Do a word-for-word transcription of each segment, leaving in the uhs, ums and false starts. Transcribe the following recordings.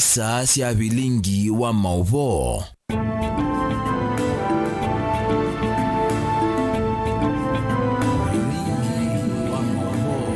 Saa sya vilingi wa maũvoo. Vilingi wa maũvoo.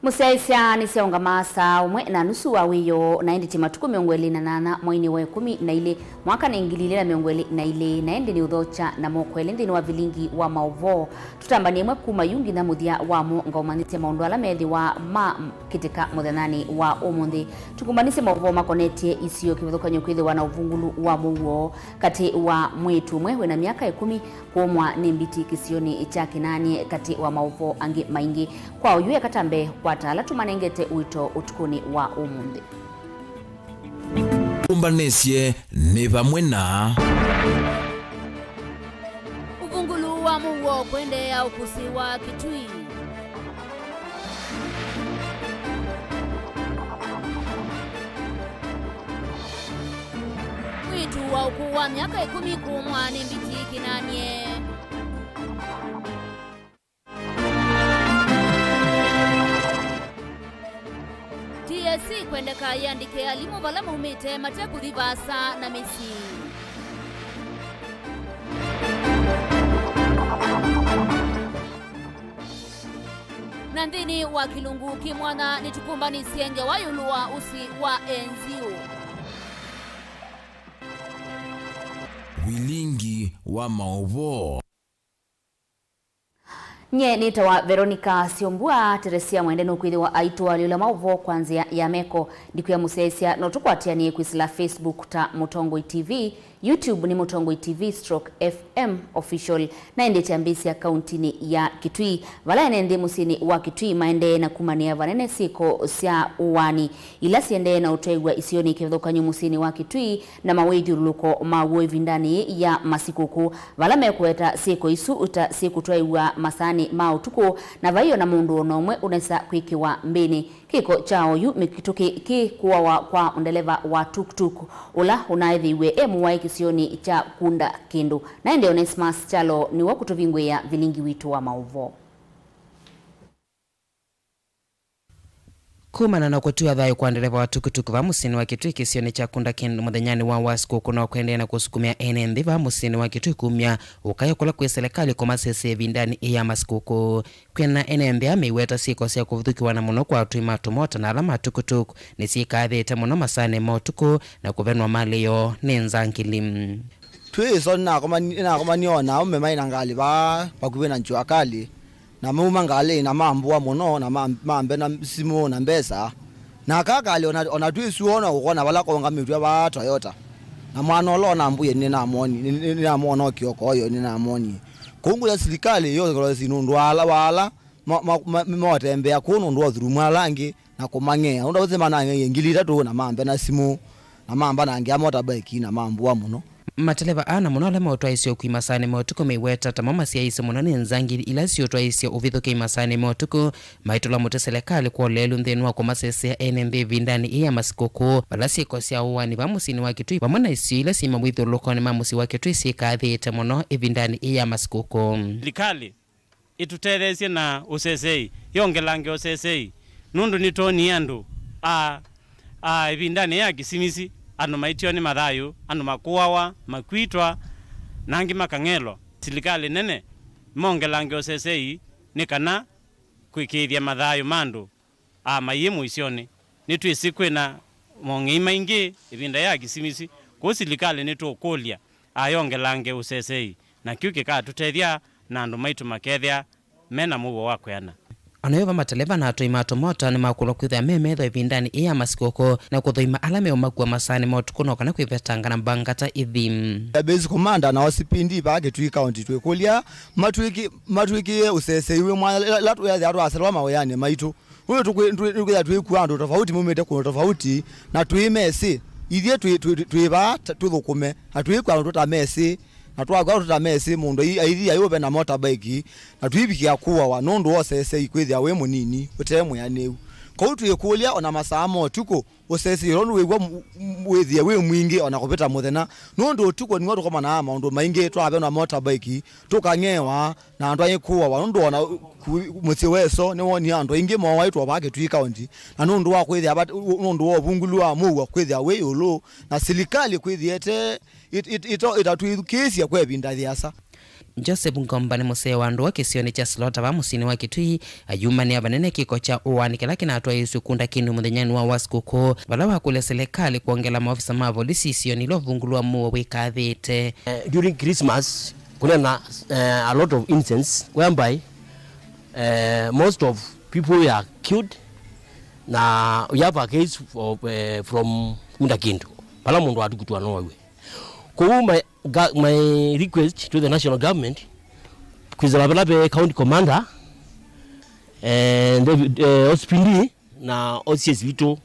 Mũsyaĩĩsya nĩsyaũngamaa saa ũmwe na nusu wa wĩoo, na ĩndĩ ti matukũ mĩongo ĩlĩ na nana mweinĩ wa ĩkũmi na ilĩ, mwaka nĩ ngili ilĩ na mĩongo ĩlĩ na ilĩ, na ĩndĩ nĩũthokya na moko elĩ nthĩnĩ wa vilingi wa maũvoo. Tũtambany'e ĩmwe kuma yu nginya mũthya wamo, ngaũmanyĩsya maũndũ ala methĩwa ma kĩtĩka mũthenyanĩ wa ũmũnthĩ. Tũkumbanisye maũvoo makonetye isio kĩvathũkany'o kwĩthĩwa na ũvungũlu wa mũuo katĩ wa mwĩĩtu ũmwe wĩna myaka ĩkũmi kũũmwa nĩ mbiti kĩsionĩ kya Kĩnanie, katĩ wa maũvoo angĩ maingĩ. Kwa oyu eka ta mbee kwata ala tũmanengete ũito ũtukũnĩ wa ũmũnthĩ. Tũmbanĩsye nĩ vamwe na. Ũvungũlu wa mũuo kũendeea ũkũsĩ wa Kitui. Mwĩĩtu wa ũkũũ wa myaka ĩkũmi kũũmwa nĩ mbiti Kĩnanie. T S C kwendeka yĩandĩke alimũ vala maumĩte mate kũthi vaasa na mĩsyĩ. Na nthĩnĩ wa kĩlungu kĩ mwanya, nĩtũkũmbanĩsye ngewa ĩũlũ wa ũsĩ wa Enziu. Vilingi wa maũvoo. Nyie nĩtawa Veronica Syombua. Teresia Mwende nũkwĩthĩwa aitũalyũla maũvoo kwa nzĩa ya meko. Ndikwĩa mũsyaĩĩsya no tũkwatĩanĩe kwĩsĩla Facebook ta Mũtongoi T V, YouTube nĩ Mũtongoi T V stroke F M Official, na ĩndĩ kyambĩĩsya kauntinĩ ya Kitui, vala ene nthĩ mũsyĩnĩ wa Kitui maendee na kumanĩa vanene syĩko sya ũaani ila siendee na ũtwaĩw'a isionĩ kĩvathũkany'o mũsyĩnĩ wa Kitui na mawĩthyũlũlũko maw'o ĩvindanĩ yĩĩ ya masikũkũ, vala mekũweta syĩko isu ta syĩkũtwaĩw'a masaanĩ ma ũtukũ, na vai o na mũndũ o na ũmwe ũnesa kwĩkĩwa mbĩnĩ. Kĩko kya oyu mĩkitũkĩ kĩ kũawa kwa ndeleva wa tuk-tuk, ũla ũnaethĩiwe e mũwae kĩsionĩ kya Kunda Kĩndũ. Na ĩndĩ Onesmus Kyalo nĩwe ũkũtũvingũĩa vilingi witũ wa maũvoo. Kumana na kũtiwa thayũ kwa ndeleva wa tukutuku va mũsyĩnĩ wa Kitui kĩsionĩ kya Kunda Kĩndũ mũthenyanĩ wa wasikũkũ, no kũendee na kũsukumĩa ene nthĩ va mũsyĩnĩ wa Kitui kumya ũkayo kũla kwĩ silikalĩ kũmasesea ĩvindanĩ ĩĩ ya masikũkũ. Kwĩna ene nthĩ aa meiweta syĩko sya kũvithũkĩwa na mũno kwa atũi ma tũmota na ala ma tukutuku nĩsyĩkaathĩte mũno masaanĩ ma ũtukũ na kũvenwa malĩ yoo nĩ nzangili. Twĩ ĩso nĩnakomani-, nĩnakomanie o na aũme maĩ na ngalĩ vaa vakuvĩ na Jua Kali, na mauma ngalĩnĩ na mambũa mũno, na ma-, mambena simũ na mbesa. Na aka kalĩ ona, ona twĩ sure ona ũkwona vala kaũngamĩtw'e vaa Toyota. Na mwana ũla ũnambũie nĩnamwoni-, nĩ-, nĩ-, nĩnamwona o kĩoko ũyo nĩnamwonie. Kwoou ngwĩsa silikalĩ yongelwe si nũndũ wa ala, wa ala ma-, ma-, ma-, motembea kũu nũndũ wa ũthulumu ala angĩ na kũmang'ea. Nũndũ aũsĩ manang'eie ngili itatũ na mambena simũ, na mambanangĩa motorbike na mambũa mũno. Mateleva aa na mũno ala meũtwaĩĩsya ũkui masaanĩ ma ũtukũ meiweta ta mo masyaĩĩsye mũno nĩ nzangili ila siũtwaĩĩsya ũvithũkĩi masaanĩ ma ũtukũ, maitũla mũtĩ silikalĩ kwa ũleelu nthĩnĩ wa kũmasesea ene nthĩ ĩvindanĩ ĩĩ ya masikũkũ, vala syĩko sya ũaani va mũsyĩnĩ wa Kitui vamwe na isio ila syĩ mawĩthyũlũlũkonĩ ma mũsyĩ wa Kitui syĩkaathĩĩte mũno ĩvindanĩ ĩĩ ya masikũkũ. Silikalĩ ĩtũtetheesye na ũsesei, yongelange ũsesei, nũndũ nĩtwonie andũ a, a ĩvindanĩ ya kĩsimisi, andũ maitio nĩ mathayũ, andũ makũawa, makwitwa, na angĩ makang'elwa. Silikalĩ nene mongelange ũsesei nĩ kana kwĩkĩĩthya mathayũ ma andũ a maiĩ mũisyonĩ. Nĩtwĩsĩ kwĩna mong'ei maingĩ ĩvinda ya kĩsimisi, kwoou silikalĩ nĩtũũkũlya ayongelange ũsesei, na kĩu kĩkatũtethya na andũ maitũ makethĩa me na mũuo wa kwĩana. O na yo va mateleva na atũi ma tũmota nĩmakũlwa kwĩthĩa me metho ĩvindanĩ ĩĩ ya masikũkũ na kũthũima ala meũmakua masaanĩ ma ũtukũ no kana kwĩvetanga na mbangata ithi. The base commander na O C P D vaa Kitui County twĩkũlya matwĩkĩ-, matwĩkĩe ũsesei wĩ mwanya ĩla, ĩla twĩathĩa twaselwa mawĩanĩ maitũ. Ũyũ tũkwĩ-, twĩ-, twĩkwĩthĩa twĩkua andũ tofauti maumĩte kũndũ tofauti, na twĩmesĩ. Ithyĩ twĩ, twĩ, twĩ vaa ta-, tũthũkũme, na twĩkua andũ tũtamesĩ, na twakw'a tũtamesĩ, mũndũ ai-, aithia yũve na motorbike, na tũivikĩa kũawa nũndũ wa ũsesei kwĩthĩa wĩ mũnini, ũte mwĩanĩu. Kwoou twĩkũlya ona masaa ma ũtukũ, ũsesei ũla nũwĩw'a m-, m-, wĩthĩe wĩ mwingĩ ona kũvĩta mũthenya, nũndũ ũtukũ nĩw'o tũkomanaa maũndũ maingĩ, twavenwa motorbike, tũkang'ewa, na andũ aingĩ kũawa, nũndũ ona ku-, mũsyĩ wa ĩso nĩwonie andũ aingĩ mooaĩtwe vaa Kitui County, na nũndũ wa kwĩthĩa vat-, nũndũ wa ũvungũlu wa mũuo kwĩthĩa wĩ ĩũlũ, na silikalĩ kwĩthĩa ĩte-, it-, it-, ito-, ĩtatwĩthukĩĩsye kwa ĩvinda yĩasa. Joseph Ngomba nĩ mũsee wa ndũa kĩsionĩ kya Slaughter vaa mũsyĩnĩ wa Kitui, ayumanĩa vanene kĩko kya ũaani kĩla kĩnatwaĩĩsw'e kũnda kĩndũ mũthenyanĩ wa Wasikũkũ, vala wakũlya silikalĩ kwongela maovisa ma volisi isionĩ ila ũvungũlu wa mũuo wĩkathĩte. Eh, during Christmas, kuna na, eh, a lot of incidents whereby, eh, most of people were killed, na we have a case of, eh, from Kunda Kindu, pala mũndũ watukutwa no waiwe. Kwoou my, ga-, my request to the national government, kwĩsĩla vala ve county commander, eh, David, eh, O C P D, na O C S witũ,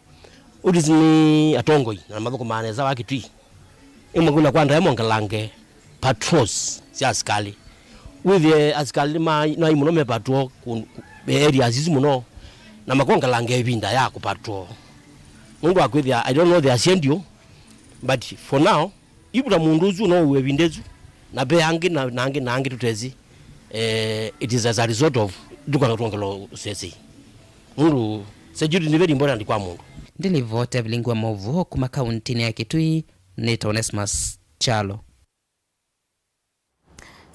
ũtisi nĩ atongoi na mathũkũmaa nesa wa Kitui. Ĩmwe kũla kwa ndaĩa mongelange patrols sya asikalĩ. Wĩthĩe asikalĩ ma-, nai mũno me patrol kũ-, kũ-, areas isu mũno, na makongelanga ĩvinda ya kũpatrol. Nũndũ wa kwĩthĩa, I don't know their schedule, but for now, Ĩvu ta mũndũ ũsu no ũw'e ĩvinda ĩsu, na ve angĩ na, na angĩ na angĩ tũtesĩ. Eh, it is as a result of ndũkana twongela ũsesei. Nũndũ security nĩ very important kwa mũndũ. Ndilivota vilingi wa maũvoo kuma kauntinĩ ya Kitui, nĩ Onesmus Kyalo.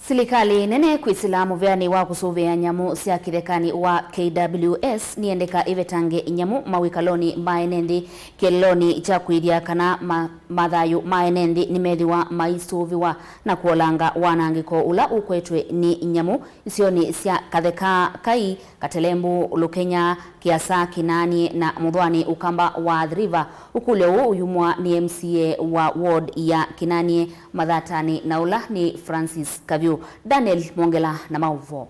Silikalĩ nene kwĩsĩla mũveanĩ wa kũsũvĩa nyamũ sya kĩthekanĩ wa K W S nĩyendeka ĩvetange nyamũ mawĩkalonĩ ma ene nthĩ kĩeleelonĩ kya kũĩthya kana ma-, mathayũ ma ene nthĩ nĩmethĩwa maisũvĩwa na kũolanga wanangĩko ũla ũkwetwe nĩ nyamũ isionĩ sya Katheka Kai, Katelembu, Lukenya, Kiasa, Kinanie na Muthwani Ukamba wa Athi River. Ũkũlyo ũũ ũyumwa nĩ M C A wa ward ya Kinanie Mathatanĩ na ũla nĩ Francis Kavyu. Daniel Mwongela na maũvoo.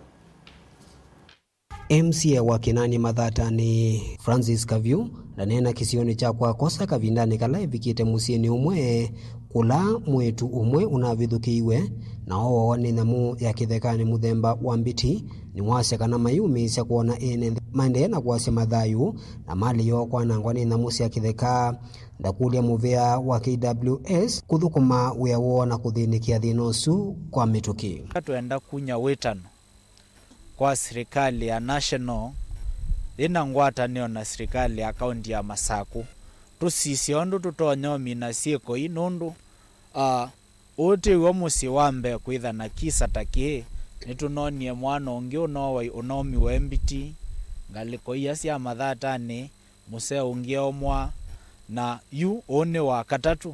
M C A wa Kinanie Mathatanĩ, Francis Kavyu, ndaneena kĩsionĩ kya Kwakosa kavindanĩ kala evikĩte mũsyĩnĩ ũmwe kũla mwĩĩtu ũmwe ũnavithũkĩiwe na ooawa nĩ nyamũ ya kĩthekanĩ mũthemba wa mbiti. Nĩwasya kana mayĩumĩĩsya kwona ene nthĩ maendee na kwasya mathayũ na malĩ yoo kwanangwa nĩ nyamũ sya kĩtheka. Ndakũlya mũvea wa K W S kũthũkũma wĩa woo na kũthĩnĩkĩa thĩna ũsu kwa mĩtũkĩ. Twenda kunya wĩtano kwa silikalĩ ya national yĩna ngwatanĩo na silikalĩ ya kaunti ya Masakũ, tũsisye ũndũ tũtonya ũmina syĩko ii, nũndũ, a, ũũ tĩw'o mũsyĩ wa mbee kwĩtha na kisa ta kĩĩ. Nĩtũnonie mwana ũngĩ ũnoowai ũnomiwe mbiti, ngalĩko ia sya Mathatanĩ, mũsee ũngĩ omwa, na yu ũũ nĩ wa katatũ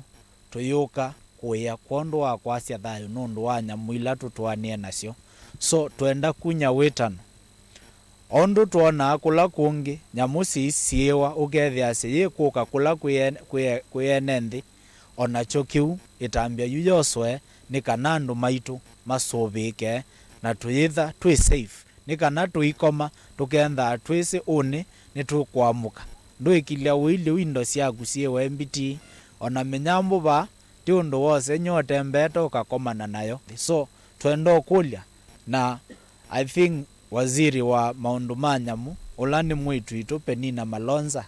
tũyũka kũĩa kwondũ wa kwasya thayũ nũndũ wa nyamũ ila tũtwaanĩe nasyo. So, twenda kunya wĩtano. O ũndũ twonaa kũla kũngĩ, nyamũ syĩisiĩĩwa, ũkethĩasya yĩkũka kũla kwĩ en-, kwĩ e-, kwĩ ene nthĩ, o nakyo kĩu, ĩtambya yu yosoe nĩ kana andũ maitũ masũvĩĩke na tũyĩtha twĩ safe. Nĩ kana tũikoma tũkenthaa twĩsĩ ũnĩ nĩtũkũamũka. Ndwĩkilya ũilyĩ indo syaku syĩwe mbiti, o na mĩnyambũ vaa, ti ũndũ wa ũsengy'o ũtembeete ũkakomana nayo. So, twenda ũkũlya, na I think waziri wa maũndũ ma nyamũ, ũla nĩ mwĩĩtu witũ Penina Malonza,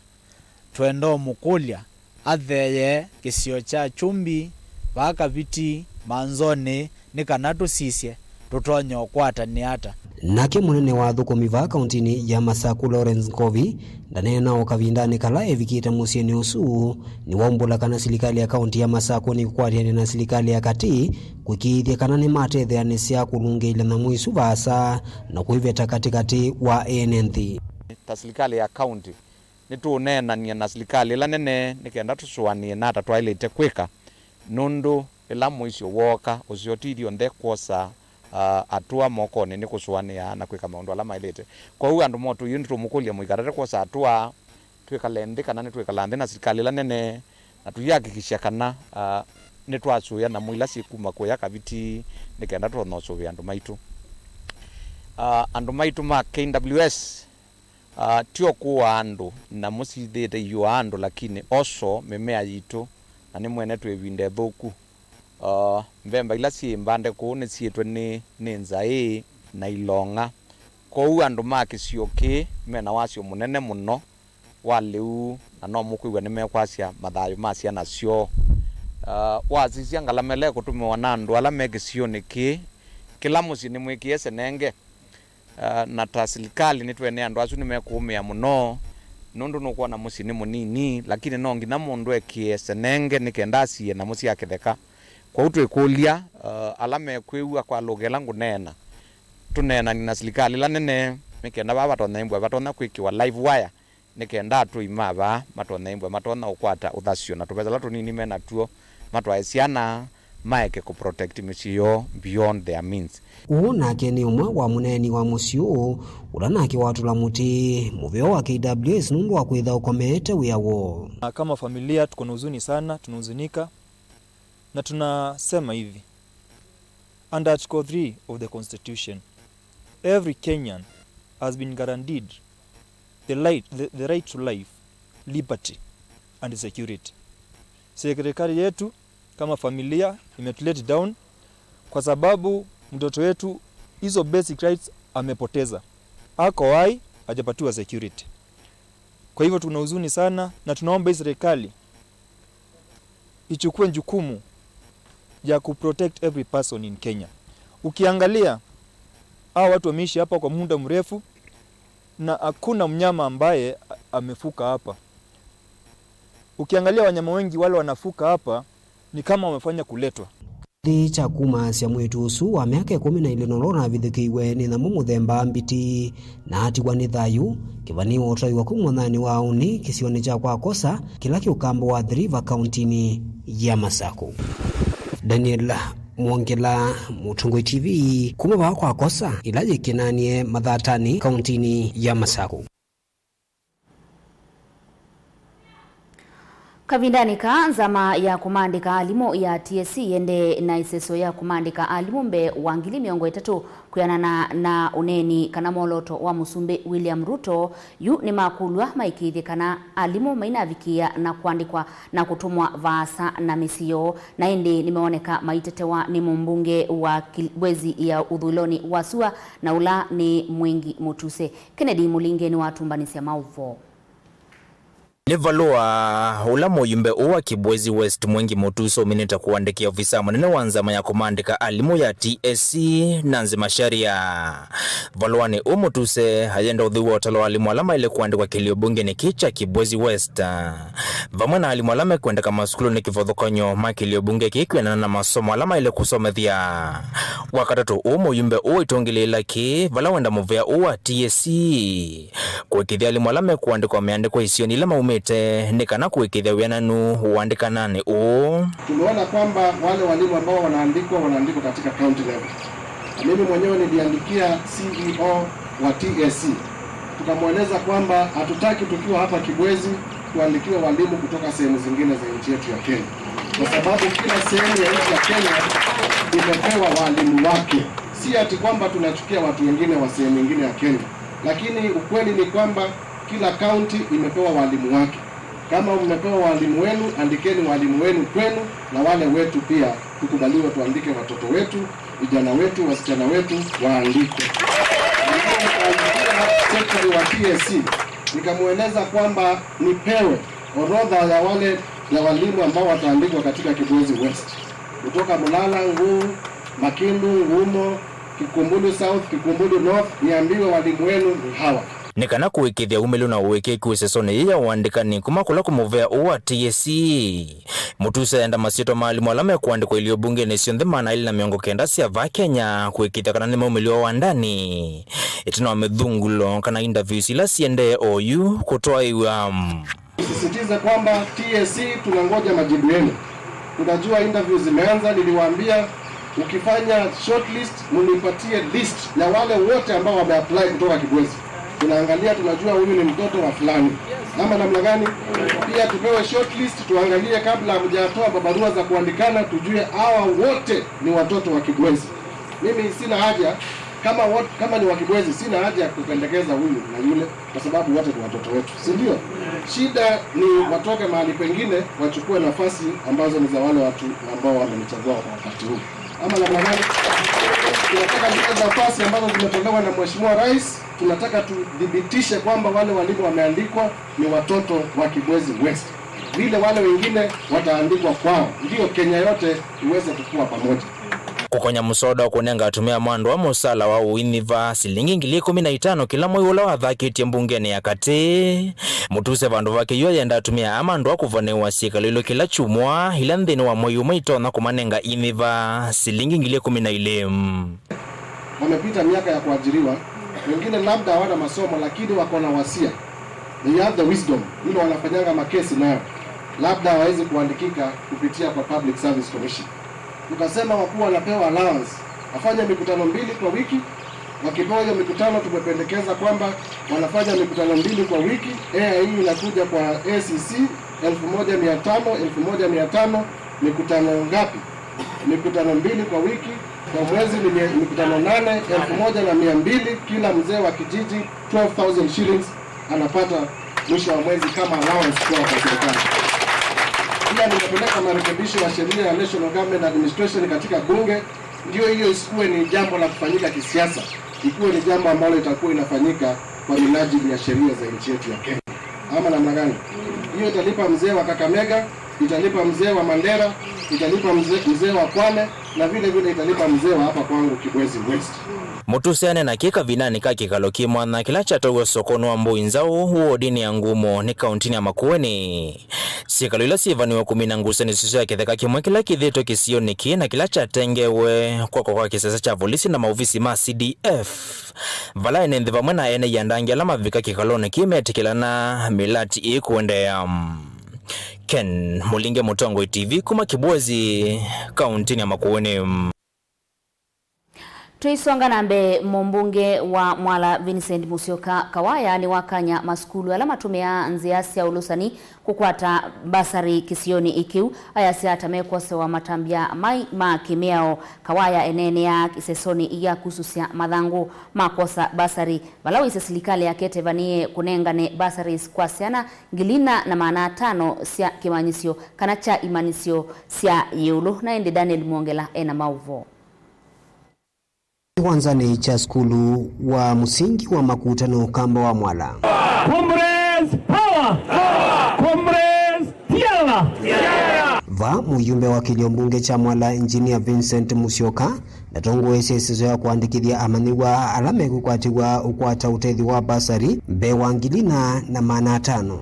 twenda ũmũkũlya atheeye kĩsio kya Kyumbi vaa Kaviti Manzonĩ nĩ kana tũsisye tũtonya ũkwatanĩa ata. Nake mũnene wa athũkũmi vaa kauntinĩ ya Masakũ, Lawrence Nkovi, ndaneena o kavindanĩ kala evikĩte mũsyĩnĩ ũsu, nĩwaumbũla kana silikalĩ ya kaunti ya Masakũ nĩkwatĩanĩa na silikalĩ ya katĩ kũĩkĩĩthya kana nĩmatetheanĩsya kũlũngĩĩlya nyamũ isu vaasa na kũiveta katĩkatĩ wa ene nthĩ. Ta silikalĩ ya kaunti, nĩtũũneenany'a na silikalĩ ĩla nene nĩ kenda tũsũanĩe nata twaĩlĩte kwĩka, nũndũ ĩla mũisyo wooka, ũseo ti ithyonthe kwosa, ah, atũa mokonĩ, nĩ kũsũanĩa na kwĩka maũndũ ala maĩlĩte. Kwoou andũ motũie nĩtũmũkũlya mũikatate kwosa atũa, twĩkale nthĩ kana nĩtwĩkala nthĩ na silikalĩ ĩla nene, na tũyakikisha kana, ah, nĩtwasũĩa nyamũ ila syĩkuma kũya Kaviti nĩ kenda tũtonya ũsũvĩa andũ maitũ. Ah, andũ maitũ ma K W S, Ah, ti o kũaa andũ, na mũsithĩte iũaa andũ, lakini also mĩmea yitũ, na nĩ mwene twĩ ĩvinda ĩthũku. Ah, mbemba ila syĩ mbande kũu nĩsiĩtwe nĩ, nĩ nzaĩ na ilong'a. Kwoou andũ ma kĩsio kĩĩ mena wasyo mũnene mũno wa lĩu, na no mũkwĩw'a nĩmekwasya mathayũ ma syana syoo. Ah, wasisya ngalama ĩla ĩkũtũmĩwa na andũ ala me kĩsionĩ kĩĩ, kĩla mũsyĩ nĩmwĩkĩe senenge. Ah, na ta silikalĩ nĩtwene andũ asu nĩmekũũmĩa mũno, nũndũ nũkwona mũsyĩ nĩ mũnini, lakini no nginya mũndũ ekĩe senenge nĩ kenda asie nyamũ sya kĩtheka. Kwoou twĩkũlya, ah, ala mekwĩw'a kwa lũka ĩla ngũneena, tũneenany'e na silikalĩ ĩla nene, nĩ kenda vaa vatonya ĩmbwa vatonya kwĩkĩwa live wire, nĩ kenda atũi ma vaa matonya ĩmbwa matonya ũkwata ũthasyo na tũvesa tũla tũnini me natw'o matwae syana maeke kũ protect mĩsyĩ yoo beyond their means. Ũũ nake nĩ ũmwe wa mũneeni wa mũsyĩ ũũ, ũla nake watũla mũtĩ mũvea wa K W S nũndũ wa kwĩtha ũkomete wĩa woo. Na kama familia tuko na huzuni sana, tunahuzunika na tunasema hivi, under Article three of the Constitution, every Kenyan has been guaranteed the right, the, the right to life, liberty and security. Serikali yetu kama familia imetulet down kwa sababu mtoto wetu hizo basic rights amepoteza. Ako hai, hajapatiwa security. Kwa hivyo tuna huzuni sana na tunaomba hii serikali ichukue jukumu ya kuprotect every person in Kenya. Ukiangalia, hawa watu wameishi hapa kwa muda mrefu na hakuna mnyama ambaye a-, amefuka hapa. Ukiangalia wanyama wengi wale wanafuka hapa ni kama wamefanya kuletwa. Nthĩ kya kumasya mwĩĩtu ũsu wa myaka ĩkũmi na ĩlĩ na ũla ũnavithũkĩiwe nĩ nyamũ mũthemba mbiti na atiwa nĩ thayũ kĩvani wa ũtwaiwa kũu mwonyanĩ wa aũnĩ kĩsionĩ kya Kwa Kosa kĩla kĩ ũkamba wa Athi River kauntinĩ ya Masaku. Daniel Mwongela, Mũtongoi T V, kuma vaa Kwa Kosa ĩla yĩ Kĩnanie Mathatanĩ kauntinĩ ya Masaku. Kavindanĩ kaa, nzama ya kũmaandĩka alimũ ya T S C yĩendee na ĩseso ya kũmaandĩka alimũ mbee wa ngili mĩongo ĩtatũ kwĩanana na ũneeni kana mwolooto wa Mũsumbĩ William Ruto. Yu nĩmakũlw'a maĩkĩĩthye kana alimũ mainavikĩĩa na kũandĩkwa na kũtũmwa vaasa na mĩsyĩ yoo, na ĩndĩ nĩmeoneka maitetewa nĩ mũmbunge wa Kibwezi ya ũthũĩlonĩ wa sua na ũla nĩ Mwengi Mũtuse. Kennedy Mũlinge nĩwatumbanĩsya maũvoo. Nĩ valũa ũla mũyumbe ũũ wa Kibwezi West Mwengi Mũtuse ũminĩte kũandĩkĩa ofisa mũnene wa nzama ya kũmaandĩka alimũ ya T S C, Nancy Macharia. Valũanĩ ũũ Mũtuse ayenda ũthwii wa ũtalo wa alimũ ala maĩle kũandĩkwa kĩlio mbungenĩ kĩĩ kya Kibwezi West, vamwe na alimũ ala mekwendeka masukulunĩ kĩvathũkany'o ma kĩlio mbunge kĩĩ kwĩanana na masomo ala maĩle kũsomethya. Wakatatũ ũũ mũyumbe ũũ aitũngĩlĩĩla kĩĩ vala wenda mũvea ũũ wa T S C kũĩkĩĩthya alimũ ala mekũandĩkwa mĩandĩko isionĩ ila maumĩte, nĩ kana kũĩkĩĩthya wĩananu ũandĩkananĩ ũũ. Tumeona kwamba wale walimu ambao wanaandikwa, wanaandikwa katika county level. Na mimi mwenyewe niliandikia C E O wa T S C, tukamweleza kwamba hatutaki tukiwa hapa Kibwezi tuandikiwe walimu kutoka sehemu zingine za nchi yetu ya Kenya, kwa sababu kila sehemu ya nchi ya Kenya imepewa walimu wake. Si ati kwamba tunachukia watu wengine wa sehemu nyingine ya Kenya, lakini ukweli ni kwamba kila kaunti imepewa walimu wake. Kama mmepewa walimu wenu, andikeni walimu wenu kwenu, na wale wetu pia tukubaliwe tuandike watoto wetu, vijana wetu, wasichana wetu waandikwe. Nikaandikia secretary wa T S C, nikamweleza kwamba nipewe orodha ya wale, ya walimu ambao wataandikwa katika Kibwezi West, kutoka Mulala, Nguu, Makindu, Ngumo, Kikumbulu South, Kikumbulu North, niambiwe walimu wenu ni hawa. Nĩ kana kũĩkĩĩthya umĩlu na ũĩkĩĩku ĩsesonĩ yĩĩ ya ũandĩkani kuma kũla kũmũvea ũũ wa T S C, Mũtuse enda masyĩtwa ma alimũ ala mekũandĩkwa ilio mbungenĩ syonthe maana elĩ na mĩongo kenda sya vaa Kenya kũĩkĩĩthya kana nĩmaumĩlw'a wandanĩ ĩtina wa mĩthungulo kana interviews ila siendee oyu kũtwaĩwa. Nisisitize kwamba T S C tunangoja majibu yenu. Tunajua interviews zimeanza, niliwaambia ukifanya shortlist, munipatie list ya wale wote ambao wameapply kutoka Kibwezi. Tunaangalia, tunajua huyu ni mtoto wa fulani. Ama namna gani? Pia tupewe shortlist, tuangalie kabla hamjatoa mabarua za kuandikana, tujue hawa wote ni watoto wa Kibwezi. Mimi sina haja Kama wat-, kama ni wa Kibwezi, sina haja ya kupendekeza huyu na yule, kwa sababu wote ni watoto wetu, si ndio? Shida ni watoke mahali pengine wachukue nafasi ambazo ni za wale watu ambao wamenichagua kwa wakati huu. Ama namna gani? Tunataka zile nafasi ambazo zimetolewa na Mheshimiwa Rais, tunataka tuthibitishe kwamba wale walimu wameandikwa ni watoto wa Kibwezi West. Vile wale wengine wataandikwa kwao, ndio Kenya yote iweze kukua pamoja. Kũkonya mũsoda wa kũnenga atumĩa ma andũ a mũsala wa ũinyiva silingi ngili ĩkũmi na itano kĩla mwei ũla wathakĩtye mbungenĩ ya katĩ. Mũtuse vandũ vake yu ayenda atumĩa aa ma andũ a kũvonewa syĩkalo ilũ kĩla kyumwa ila nthĩnĩ wa mwei ũmwe itonya kũmanenga inyiva silingi ngili ĩkũmi na ilĩ. Wamepita miaka ya kuajiriwa, wengine labda hawana masomo, lakini wako na wasia. They have the wisdom, ile wanafanyanga makesi nayo. Labda hawawezi kuandikika kupitia kwa Public Service Commission. Tukasema wakuu wanapewa allowance, wafanye mikutano mbili kwa wiki. Wakipewa hiyo mikutano, tumependekeza kwamba wanafanya mikutano mbili kwa wiki. Ea hii inakuja kwa A C C, elfu moja mia tano, elfu moja mia tano, mikutano ngapi? Mikutano mbili kwa wiki, kwa mwezi ni mia-, mikutano nane, elfu moja na mia mbili, kila mzee wa kijiji, twelve thousand shillings anapata mwisho wa mwezi kama allowance kutoka kwa serikali. Pia nimepeleka marekebisho ya sheria ya National Government Administration katika bunge, ndio hiyo isikuwe ni jambo la kufanyika kisiasa, ikuwe ni jambo ambalo itakuwa inafanyika kwa minajili ya sheria za nchi yetu ya Kenya. Ama namna gani? Hiyo italipa mzee wa Kakamega, italipa mzee wa Mandera, italipa mzee, mzee wa Kwale, na vile vile italipa mzee wa hapa kwangu Kibwezi West. Mũtuse anena kĩ kavindanĩ ka kĩkalo kĩ mwanya kĩla kyatwaĩwe sokonĩ wa Mbũi Nzaũ, wodinĩ ya Ngumo, nĩ kauntinĩ ya Makueni. Syĩkalo ila syĩvaniwe kũmina ngusanĩsyo sya kĩtheka kĩmwe kĩla kĩthĩtwe kĩsionĩ kĩĩ na kĩla kyatengewe kwakwa kwa kĩsese kya volisi na maovisi ma C D F, vala ene nthĩ vamwe na ene ianda angĩ ala mavika kĩkalonĩ kĩĩ metĩkĩlana mĩlati ĩĩ kũendeea. Ken Mũlinge, Mũtongoi T V, kuma Kibwezi, kauntinĩ ya Makueni. Tũisonga na mbee, mũmbunge wa Mwala Vincent Musyoka Kawaya nĩwakany'a masukulu ala matũmĩaa nzĩa sya ũlũsani kũkwata mbasarĩ kĩsionĩ kĩu, ayasya ta mekwosewa matambya mai ma kĩmĩao. Kawaya eneeneaa ĩsesonĩ ya kususya mathangũ ma kwosa mbasarĩ, vala waisye silikalĩ yake ĩtevanĩe kũnengane bursaries kwa syana ngili ina na maana atano sya kĩmanyĩsyo kana kya imanyĩsyo sya ĩũlũ. Na ĩndĩ Daniel Mwongela ena maũvoo. Kĩwanzanĩ kya sukulu wa mũsingi wa Makutano Kamba wa Mwala. Comrades, power! Comrades, tiara! Va mũyumbe wa kĩlio mbunge kya Mwala, Engineer Vincent Musyoka, ndatongoesye ĩsesũ ya kũandĩkĩthya amanyĩw'a ala mekwĩkwatĩw'a ũkwata ũtethyo wa basari mbee wa ngili ina na maana atano.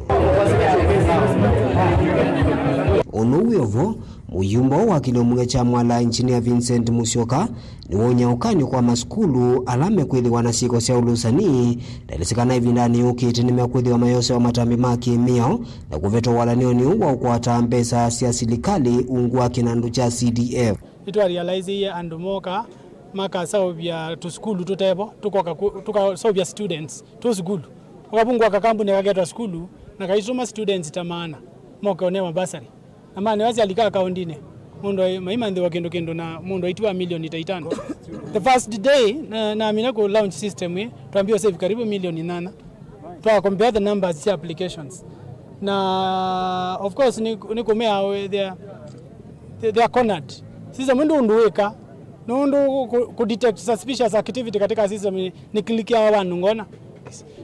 Ũndũ wĩ o vo, mũyumbe wa kĩlio mbunge kya Mwala, Engineer Vincent Musyoka, nĩwoony'a ũkany'o kwa masukulu ala mekwĩthĩwa na syĩko sya ũlũsani, ndaĩlĩsĩ kana ĩvindanĩ yũkĩte nĩmekwĩthĩwa mayosewa matambya ma kĩmĩao na kũvetwa walanĩonĩ ũũ wa ũkwata mbesa sya silikalĩ ungu wa kĩnandũ kya C D F. Nĩtwarealizeie andũ moka makaseũvya tũsukulu tũtevo, tũkoka ku-, tũkaseũvya students tũ sukulu. Ũkavungũa kakambuni kaketwa sukulu na kaitũma students ta maana moke onewa bursary. Na maana wasya alika akaundinĩ, mũndũ ai-, maimanthĩwa kĩndũ kĩndũ na mũndũ aitiwa milioni ta itano. The first day na, namina ku launch system ĩ, twambie save karibu milioni nana. Twa compare the numbers cia applications. Na of course nĩ, nĩ kũmea, uh, they are, they, they are cornered. System ndũ ũndũ wĩka, nũndũ ku, ku detect suspicious activity katika system nĩ, nĩ click ya wanu ngona.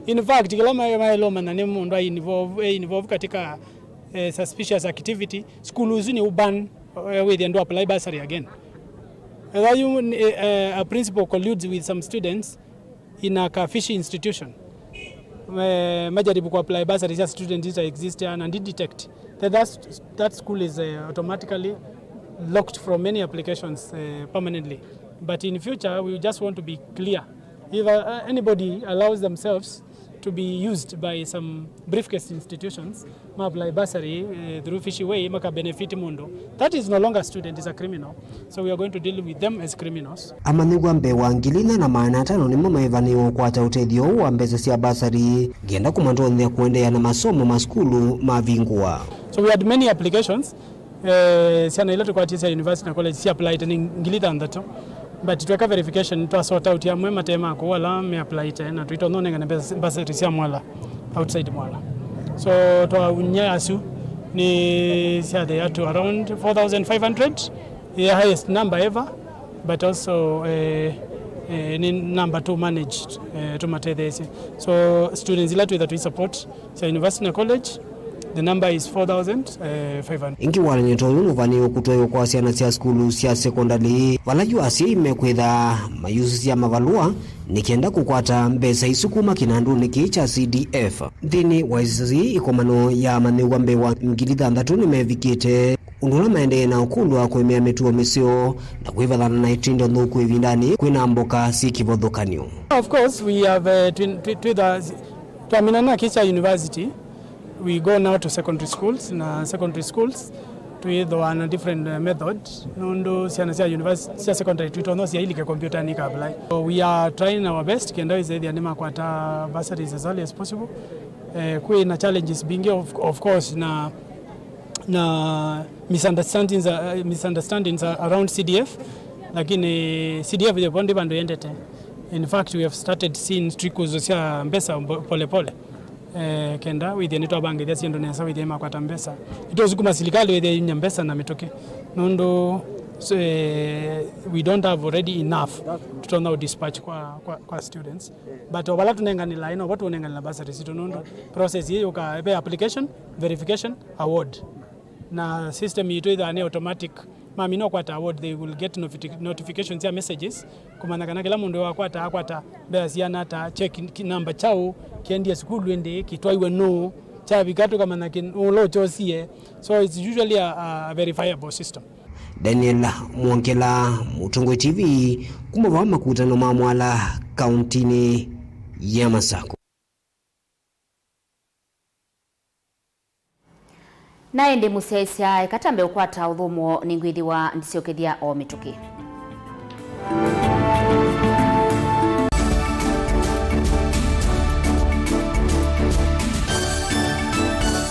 In fact, kĩla maĩ-, maĩlomana nĩ mũndũ ai involve, eh, involve katika, eh, suspicious activity, sukulu isu nĩ ũban, eh, wĩthĩa ndũ apply bursary again. Etha yu, eh, eh, a principal colludes with some students in a kafishi institution. Eh, majaribu ku apply bursary cia student ita exist, ah, na ndi detect. That, that's, that school is, eh, automatically locked from any applications, eh, permanently. But in future, we just want to be clear. If, uh, anybody allows themselves to be used by some briefcase institutions, ma apply bursary, eh, through fishy way, maka benefit mũndũ, that is no longer a student, is a criminal. So we are going to deal with them as criminals. Amanyĩw'a mbee wa ngili ina na maana atano nĩmo maĩvanĩwe ũkwata ũtethyo ũũ wa mbesa sya basari, ngenda kũmatonyethya kũendeea na masomo masukulu mavingũa. So we had many applications. Eh, syana ila tũkwatie sya university na college sya applied nĩ ngili thanthatũ. But tweka verification, twa sort out amwe mate ma kũu ala me applyĩte, na tũitonya ũnengane bas-, basari sya Mwala, outside Mwala. So twaunye asu nĩ syathĩa to around four thousand five hundred, the highest number ever, but also, eh, eh, nĩ number to manage, eh, tũmatetheesye. So students ila twĩtha tũi support sya university na college, the number is four thousand five hundred. Ĩngĩ walany'o ta ũyũ nũvanĩĩwe kũtwaĩwa kwa syana sya sukulu sya sekondalĩ, vala yu asyai mekwĩtha mayusũsya mavalũa nĩ kenda kũkwata mbesa isu kuma kĩnandũnĩ kĩĩ kya C D F. Nthĩnĩ wa ĩsisa yĩĩ, ĩkomano ya amanyĩw'a mbee wa ngili thanthatũ nĩmevikĩte, ũndũ ũla maendee na ũkũlwa kũĩmĩa mĩtuo mĩseo na kwĩvathana na itindo nthũku ĩvindanĩ kwĩna mboka syĩ kĩvathũkany'o. Of course, we have, uh, twin, twi, twi the, twamina na kĩ kya university, we go now to secondary schools, na secondary schools twĩthĩwa na different, uh, method, nũndũ syana sya university, sya secondary twĩtonya syailike computer-nĩ ika apply. So we are trying our best kenda wĩsethĩa nĩmakwata bursaries as early as possible. Eh, kwĩ na challenges mbingĩ, of, of course, na, na misunderstandings, uh, misunderstandings around C D F, lakini C D F yĩvo ndi vandũ yendete. In fact, we have started seeing tricks sya mbesa mbo-, pole pole. Eh, kenda wĩthĩe nĩtwavangĩthya syĩndũ nesa, wĩthĩe makwata mbesa. Ĩtũsukuma silikalĩ wĩthĩe yunya mbesa na mĩtũkĩ. Nũndũ, so, eh, we don't have already enough. Tũtonya dispatch kwa, kwa, kwa students. But o vala tũnenganĩla, ĩno vo tũnenganĩla bursary sitũ nũndũ process yĩ yũka, ve application, verification, award. Na system yitũ ĩthaa nĩ automatic. Mamina ũkwata award, they will get nofiti-, notifications ya messages kũmanya kana kĩla mũndũ wakwata akwata mbesa siana ata, check ki-, namba kyaũ, kĩendie sukulu ĩndĩ, kĩtwaiwe nũũ, kyavika tũkamanya kĩ-, ũla ũkyosie. So it's usually a, a verifiable system. Daniel Mwongela, Mũtongoi T V, kuma vaa makutano ma Mwala, kauntinĩ ya Masakũ. Na ĩndĩ mũsyaĩĩsya, eka tambe ũkwata ũthũmũo, nĩngwĩthĩwa ndisyokethya o mĩtũkĩ.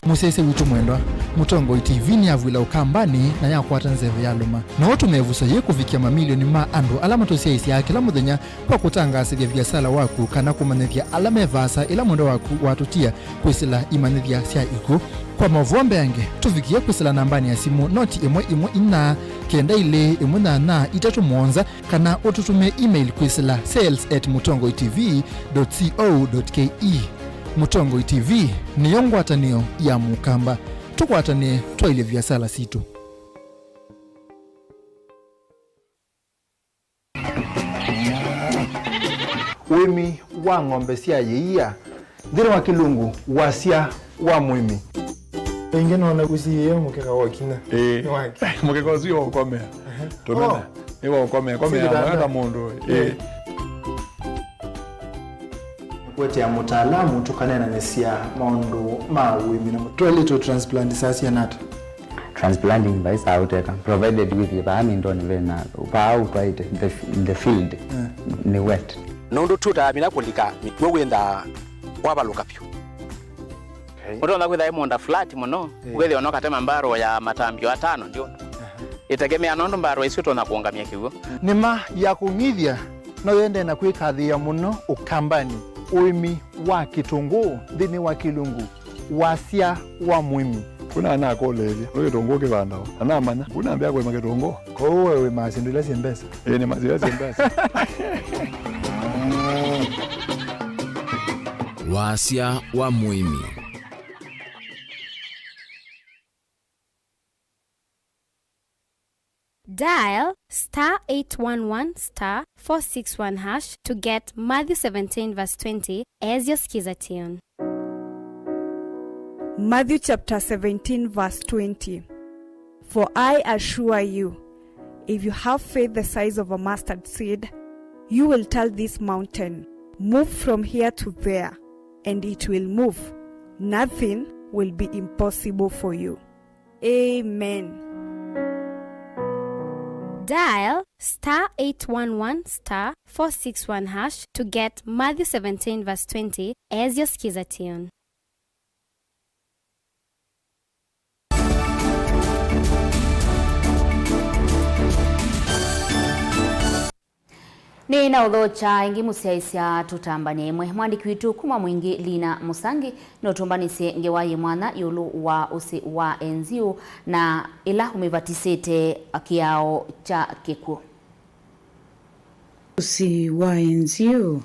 Mũsyaĩĩsya witũ mwendwa, Mũtongoi T V nĩyavw'ĩla Ũkambanĩ na yakwata nzeve yalũma. No ũtũme ĩvuso yĩĩ kũvikĩa mamilioni ma andũ ala matũsyaĩĩsyaa kĩla mũthenya kwa kũtangaasĩthya viasala waku kana kũmanyĩthya ala me vaasa ĩla mwendwa waku watũtia kwĩsĩla imanyĩthya sya ikw'ũ. Kwa maũvoo mbeange, tũvikĩe kwĩsĩla nambanĩ ya simũ noti ĩmwe ĩmwe inya kenda ilĩ ĩmwe nyanya itatũ mũonza, kana ũtũtũmĩe email kwĩsĩla sales at mũtongoi T V dot co dot K E. Mũtongoi T V nĩyo ngwatanĩo ya Mũkamba. Tũkwatanĩe twaĩlye viasala sitũ. Ũĩmi wa ng'ombe sya ĩia nthĩnĩ wa kĩlungu, wasya wa mũĩmi. Ĩngĩ nona ũsiĩĩe mũkeka wa kinya. Ĩĩ. Nĩ wake. Mũkeka ũsu wa ũkomea. Ehe. Tũmena. Oh. Nĩ wa ũkomea. Komea. Sĩkĩtanda. Mwaka mũndũ. Ĩĩ. Ĩĩ. Kũetea mũtaalamu tũkaneenanĩsya maũndũ ma ũĩmi na mũtwaĩlĩtwe transplant saa siana ata? Transplanting vai saa ũteka, provided with vaa mindoni vena, vaa ũtwaĩte, the, the field, eh, nĩ wet. Nũndũ tũtaamina kũlika mĩkw'ũ wĩnthaa wavalũka vyũ. Okay. Ũtonya kwĩtha ĩ mũũnda flat mũno, eh, wĩthĩwa no katema mbarũ ya matambio atano ndyũndũ. Aha. Ĩtegemea nũndũ mbarũ ĩsu ĩtonya kũũngamya kĩw'ũ. Nĩma ya kũng'ithya no yendee na kwĩkathĩĩa mũno Ũkambanĩ ũĩmi wa kĩtũngũũ nthĩnĩ wa kĩlungu, wasya wa mũĩmi. Kuna anakũlĩĩlya, nĩ kĩtũngũũ kĩvandawa? Anamanya, kuna ambĩa kũĩma kĩtũngũũ. Kwoou we wĩmaa syĩndũ ila syĩ mbesa? Ĩĩ, nĩmaa syĩndũ ila syĩ mbesa. Wasya wa mũĩmi. Dial star eight one one star four six one hash to get Matthew seventeen verse twenty as your skiza tune. Matthew chapter seventeen verse twenty. For I assure you, if you have faith the size of a mustard seed, you will tell this mountain, "Move from here to there," and it will move. Nothing will be impossible for you. Amen. Dial star eight one one star four six one hash to get Matthew seventeen verse twenty as your skiza tune. Nĩnaũthokya ĩngĩ mũsyaĩĩsya tũtambane ĩmwe. Mwandĩki witũ kuma Mwingĩ Lina Mũsangi nũtũmbanĩsye ngewa yĩ mwanya ĩũlũ wa ũsĩ wa N G O na ĩla ũmĩvatisĩte kĩao kya kĩkw'ũ. Ũsĩ wa N G O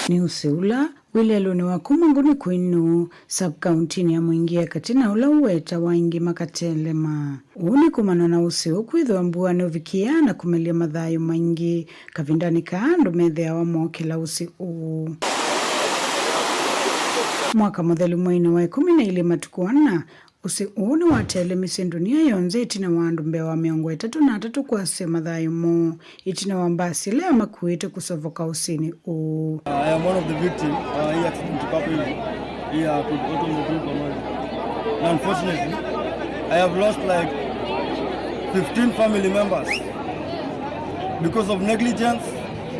nĩ ũsĩ ũla wĩ lelũnĩ wa kuma Ngũnĩ Kwĩnũ, sub-kauntinĩ ya Mwingĩ ya Katĩ, na ũla ũwetawa aingĩ makatelema. Ũu nĩ kumana na ũsĩ ũũ kwĩthĩwa mbua nĩũvikĩaa na kũmelya mathayũ maingĩ. Kavindanĩ kaa andũ methĩawa mookĩla ũsĩ ũũ. Mwaka mũthelu mweinĩ wa ĩkũmi na ilĩ matukũ ana, ũsĩ ũũ nĩwatelemisye ndunia yonthe ĩtina wa andũ mbee wa mĩongo ĩtatũ na atatũ kwasya mathayũ moo ĩtina wa mbasi ĩla yamakuĩte kũsovoka ũsĩnĩ ũũ. I am one of the victim, uh, hii accident iko hapa hivi. Hii ya kutoka mtu pamoja. Na unfortunately, I have lost like fifteen family members because of negligence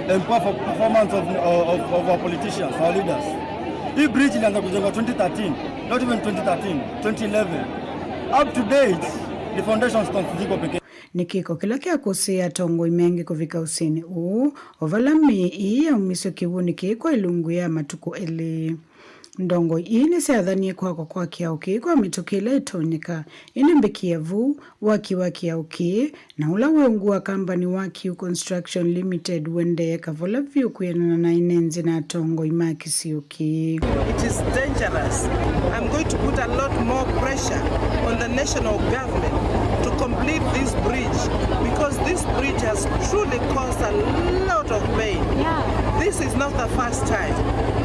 and poor performance of, of, of our politicians, our leaders. Hii bridge ilianza kujengwa twenty thirteen, not even twenty thirteen, twenty eleven. Up to date, the foundation stones ziko pekee. Nĩ kĩko kĩla kya kũsĩĩa atongoi mengĩ kũvika ũsĩnĩ ũũ, o vala mĩĩ ĩĩ yaumisye kĩw'ũnĩ kĩĩ kwa ilungu ya matukũ elĩ. Ndongoi ii nĩsyathanie kwakwa kwa kĩao kĩĩ kwa mĩtũkĩ ĩla ĩtonyeka, ĩndĩ mbĩkĩe vu, waki wa kĩao kĩĩ, na ũla wĩ ungu wa kambani wa Q Construction Limited ũendee kavola vyũ kwĩanana na ene nthĩ na atongoi ma kĩsio kĩĩ. It is dangerous. I'm going to put a lot more pressure on the national government to complete this bridge, because this bridge has truly caused a lot of pain. Yeah. This is not the first time,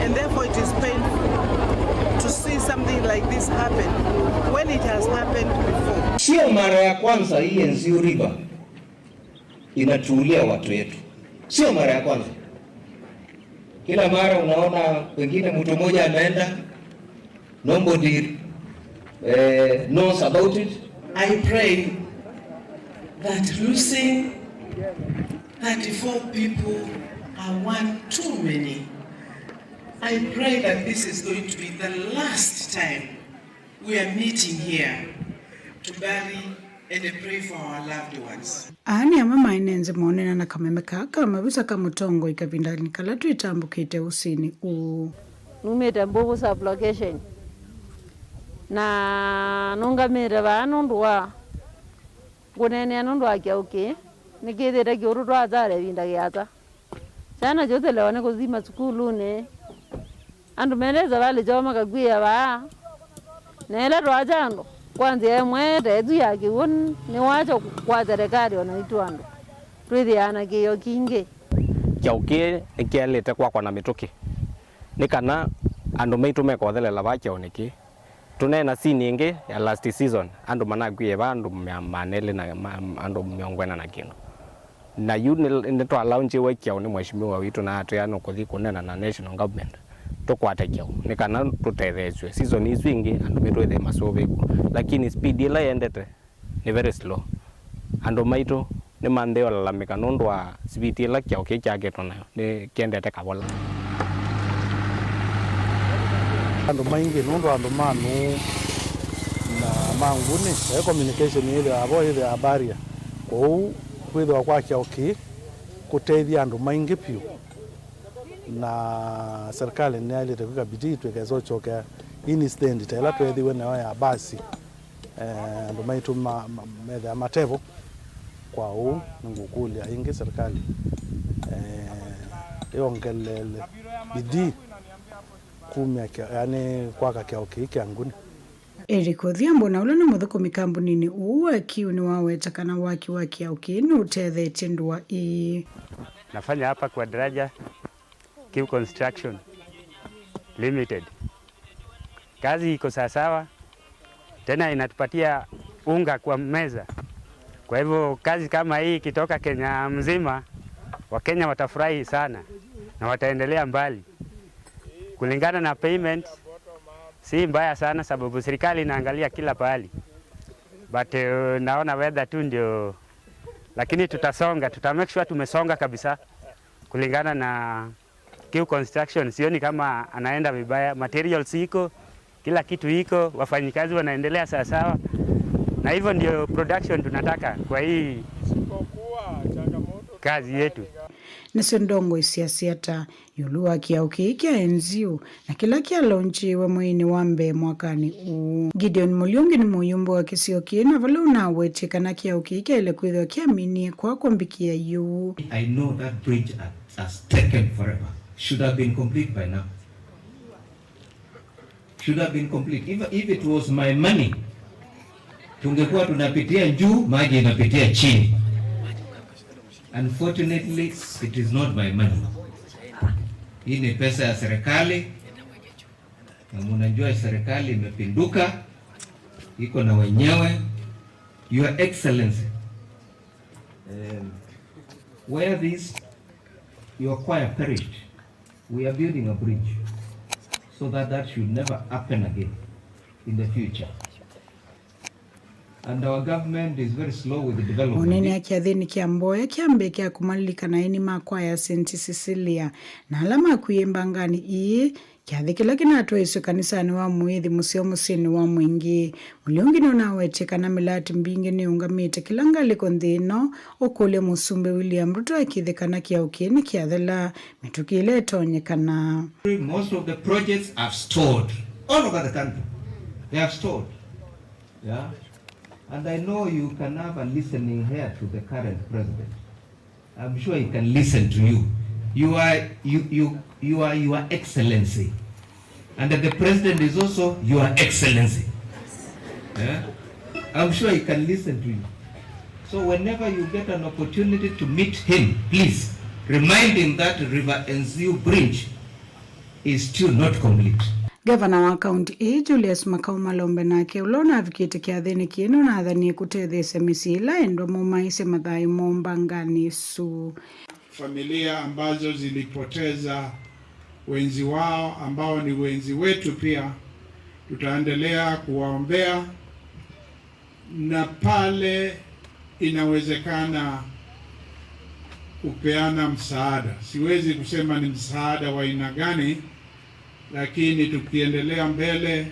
and therefore it is painful to see something like this happen when it has happened before. Sio mara ya kwanza hii N Z U River inatuulia watu wetu. Sio mara ya kwanza. Kila mara unaona pengine mtu mmoja ameenda, nobody, eh, knows about it. I pray that losing thirty-four people are one too many. I pray that this is going to be the last time we are meeting here to bury and pray for our loved ones. Aa nĩ amwe ma ene nthĩ maũneena na kameme kaa ka mavisa ka mũtongoi kavindanĩ kala twĩtambũkĩte ũsĩnĩ ũũ. Numĩte Mbuvu sub-location na nũngamĩte vaa nũndũ wa ngũneenea nũndũ wa kyaũ kĩĩ nĩkĩthĩte kĩũtũtwaa asara ĩvinda yĩasa. Syana syũselewa nĩ kũthi masukulunĩ. Andũ mendee savalĩ syoo makakw'ĩĩa vaa. Na ĩla twakya andũ kwa nzĩa ĩmwe ta ĩsu ya kĩw'ũ, nĩ wakyo kwa serikali o naitũ andũ twĩthĩaa na kĩĩo kingĩ. Kyaũ kĩĩ nĩkyaĩlĩte kwakwa na mĩtũkĩ nĩ kana andũ maitũ mekothelela vaa kyaũnĩ kĩĩ. Tũneena scene ĩngĩ ya last season, andũ manakwie vaa andũ mia-, maana elĩ na ma-, andũ mĩongo ĩna na kĩndũ. Na yu nĩ, nĩtwalaunchiwe kyaũ nĩ mheshimiwa witũ na atwĩa nũkũthi kũneena na national government tũkwate kyaũ nĩ kana tũtetheesw'e season isu ingĩ andũ maitũ ĩthĩe masũvĩku. Lakini speed ĩla yendete nĩ very slow. Andũ maitũ nĩmanthĩe ũlalamĩka nũndũ wa siviti ĩla kyaũ kĩĩ kyakĩtwe nayo nĩkĩendete kavola. Andũ maingĩ nũndũ andũ ma nũũ na ma Ngũnĩ, e communication yĩthĩawa vo yĩthĩawa barrier. Kwoou kwĩthĩwa kwa kyaũ kĩĩ kũtethya andũ maingĩ vyũ, na serikali nĩyaĩlĩte kwĩka bidii twĩkesa ũkyokea instendi ta ĩla tweethiwe nayo ya basi. Eh, andũ maitũ ma, ma, methĩa matevo. Kwa ũu, nĩngũkũlya ĩngĩ serikali, eh, yongeleele bidii kumya kya-, yani, kwaka kyaũ kĩĩ kya Ngũnĩ. Eric Odhiambo, na ũla nĩ mũthũkũmi kambuninĩ ũũ wa Q, nĩwaweta kana waki wa kyaũ kĩĩ nũtethetye ndũa ĩĩ. Nafanya hapa kwa daraja Q Construction Limited. Kazi iko sawasawa, tena inatupatia unga kwa meza. Kwa hivyo kazi kama hii ikitoka Kenya mzima, Wakenya watafurahi sana na wataendelea mbali. Kulingana na payment, si mbaya sana sababu serikali inaangalia kila pahali. But, eh, naona weather tu ndio, lakini tutasonga, tuta make sure tumesonga kabisa. Kulingana na Q Construction, sioni kama anaenda vibaya. Materials iko, kila kitu iko, wafanyikazi wanaendelea sawasawa, na hivyo ndio production tunataka kwa hii. Isipokuwa changamoto kazi yetu. Nĩsyo ndongoi syasya ata ĩũlũ wa kĩao kĩĩ kya N G O na kĩla kyalaunchiwe mweinĩ wa mbee mwakanĩ ũũ? Gideon Mũliungi nĩ mũyumbe wa kĩsio kĩĩ, na vala ũnawetye kana kĩao kĩĩ kyaĩle kwĩthĩwa kyaminie kwakwa mbikĩa yu. I know that bridge has, has taken forever. Should have been complete by now. Should have been complete. If, if it was my money, tungekuwa tunapitia juu, maji inapitia chini. Unfortunately, it is not my money. Hii ni pesa ya serikali, na mnajua serikali imepinduka, iko na wenyewe. Your Excellency, um, where this your choir perished, we are building a bridge so that that should never happen again in the future. And our government is very slow with the development. Mũnene kyathĩnĩ kya mboya kya mbee kya kũmalilikana aini ma kwaya ya Saint Cecilia na ala makwie mbanganĩ ii, kyathĩ kĩla kĩnatwaĩswe kanisanĩ wa Mũĩthi Mũseo mũsyĩnĩ wa Mwingĩ. Mũliungi nũnawetye kana mĩlatĩ mbingĩ nĩũngamĩte kĩla ngalĩko nthĩ ĩno, ũkũlya Mũsumbĩ William Ruto akĩthe kana kĩao kĩĩ nĩkyathela mĩtũkĩ ĩla ĩtonyekana. Most of the projects have stalled all over the country. They have stalled. Yeah. And I know you can have a listening ear to the current president. I'm sure he can listen to you. You are, you, you, you are Your Excellency. And the president is also Your Excellency. Eh? I'm sure he can listen to you. So whenever you get an opportunity to meet him, please remind him that River Enziu Bridge is still not complete. Ngavana wa kaunti ĩĩ, Julius Makau Malombe, nake ũla ũnavikĩte kyathĩnĩ kĩĩ nũnathanie kũtetheesya mĩsyĩ ĩla endwa maumaisye mathayũ moo mbanganĩ ĩsu. Familia ambazo zilipoteza wenzi wao ambao ni wenzi wetu pia, tutaendelea kuwaombea na pale inawezekana kupeana msaada. Siwezi kusema ni msaada wa aina gani, lakini tukiendelea mbele,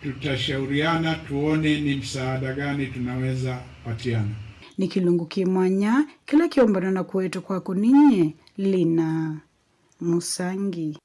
tutashauriana tuone ni msaada gani tunaweza patiana. Nĩ kĩlungu kĩ mwanya kĩla kĩũmbana na kũetwa kwaku ninyie, Lina Musangi.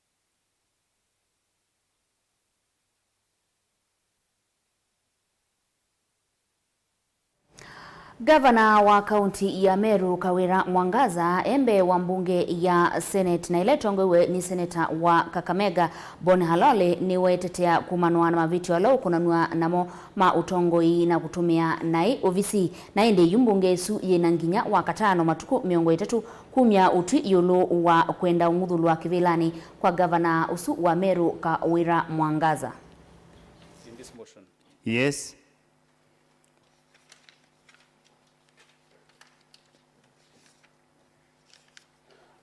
Ngavana wa kaunti ya Meru, Kawira Mwangaza, e mbee wa mbunge ya Senate, na ĩla ĩtongoew'e nĩ seneta wa Kakamega, Boni Khalwale, nĩwetetea kumanwa na mavĩtyo ala ũkũnanw'a namo ma ũtongoi na kũtũmĩa naĩ ovisi. Na ĩndĩ yu mbunge ĩsu yĩna nginya Wakatano, matukũ mĩongo ĩtatũ, kumya ũtwi ĩũlũ wa kwenda ũng'uthũlwa kĩvĩlanĩ kwa ngavana ũsu wa Meru, Kawira Mwangaza. In this motion. Yes.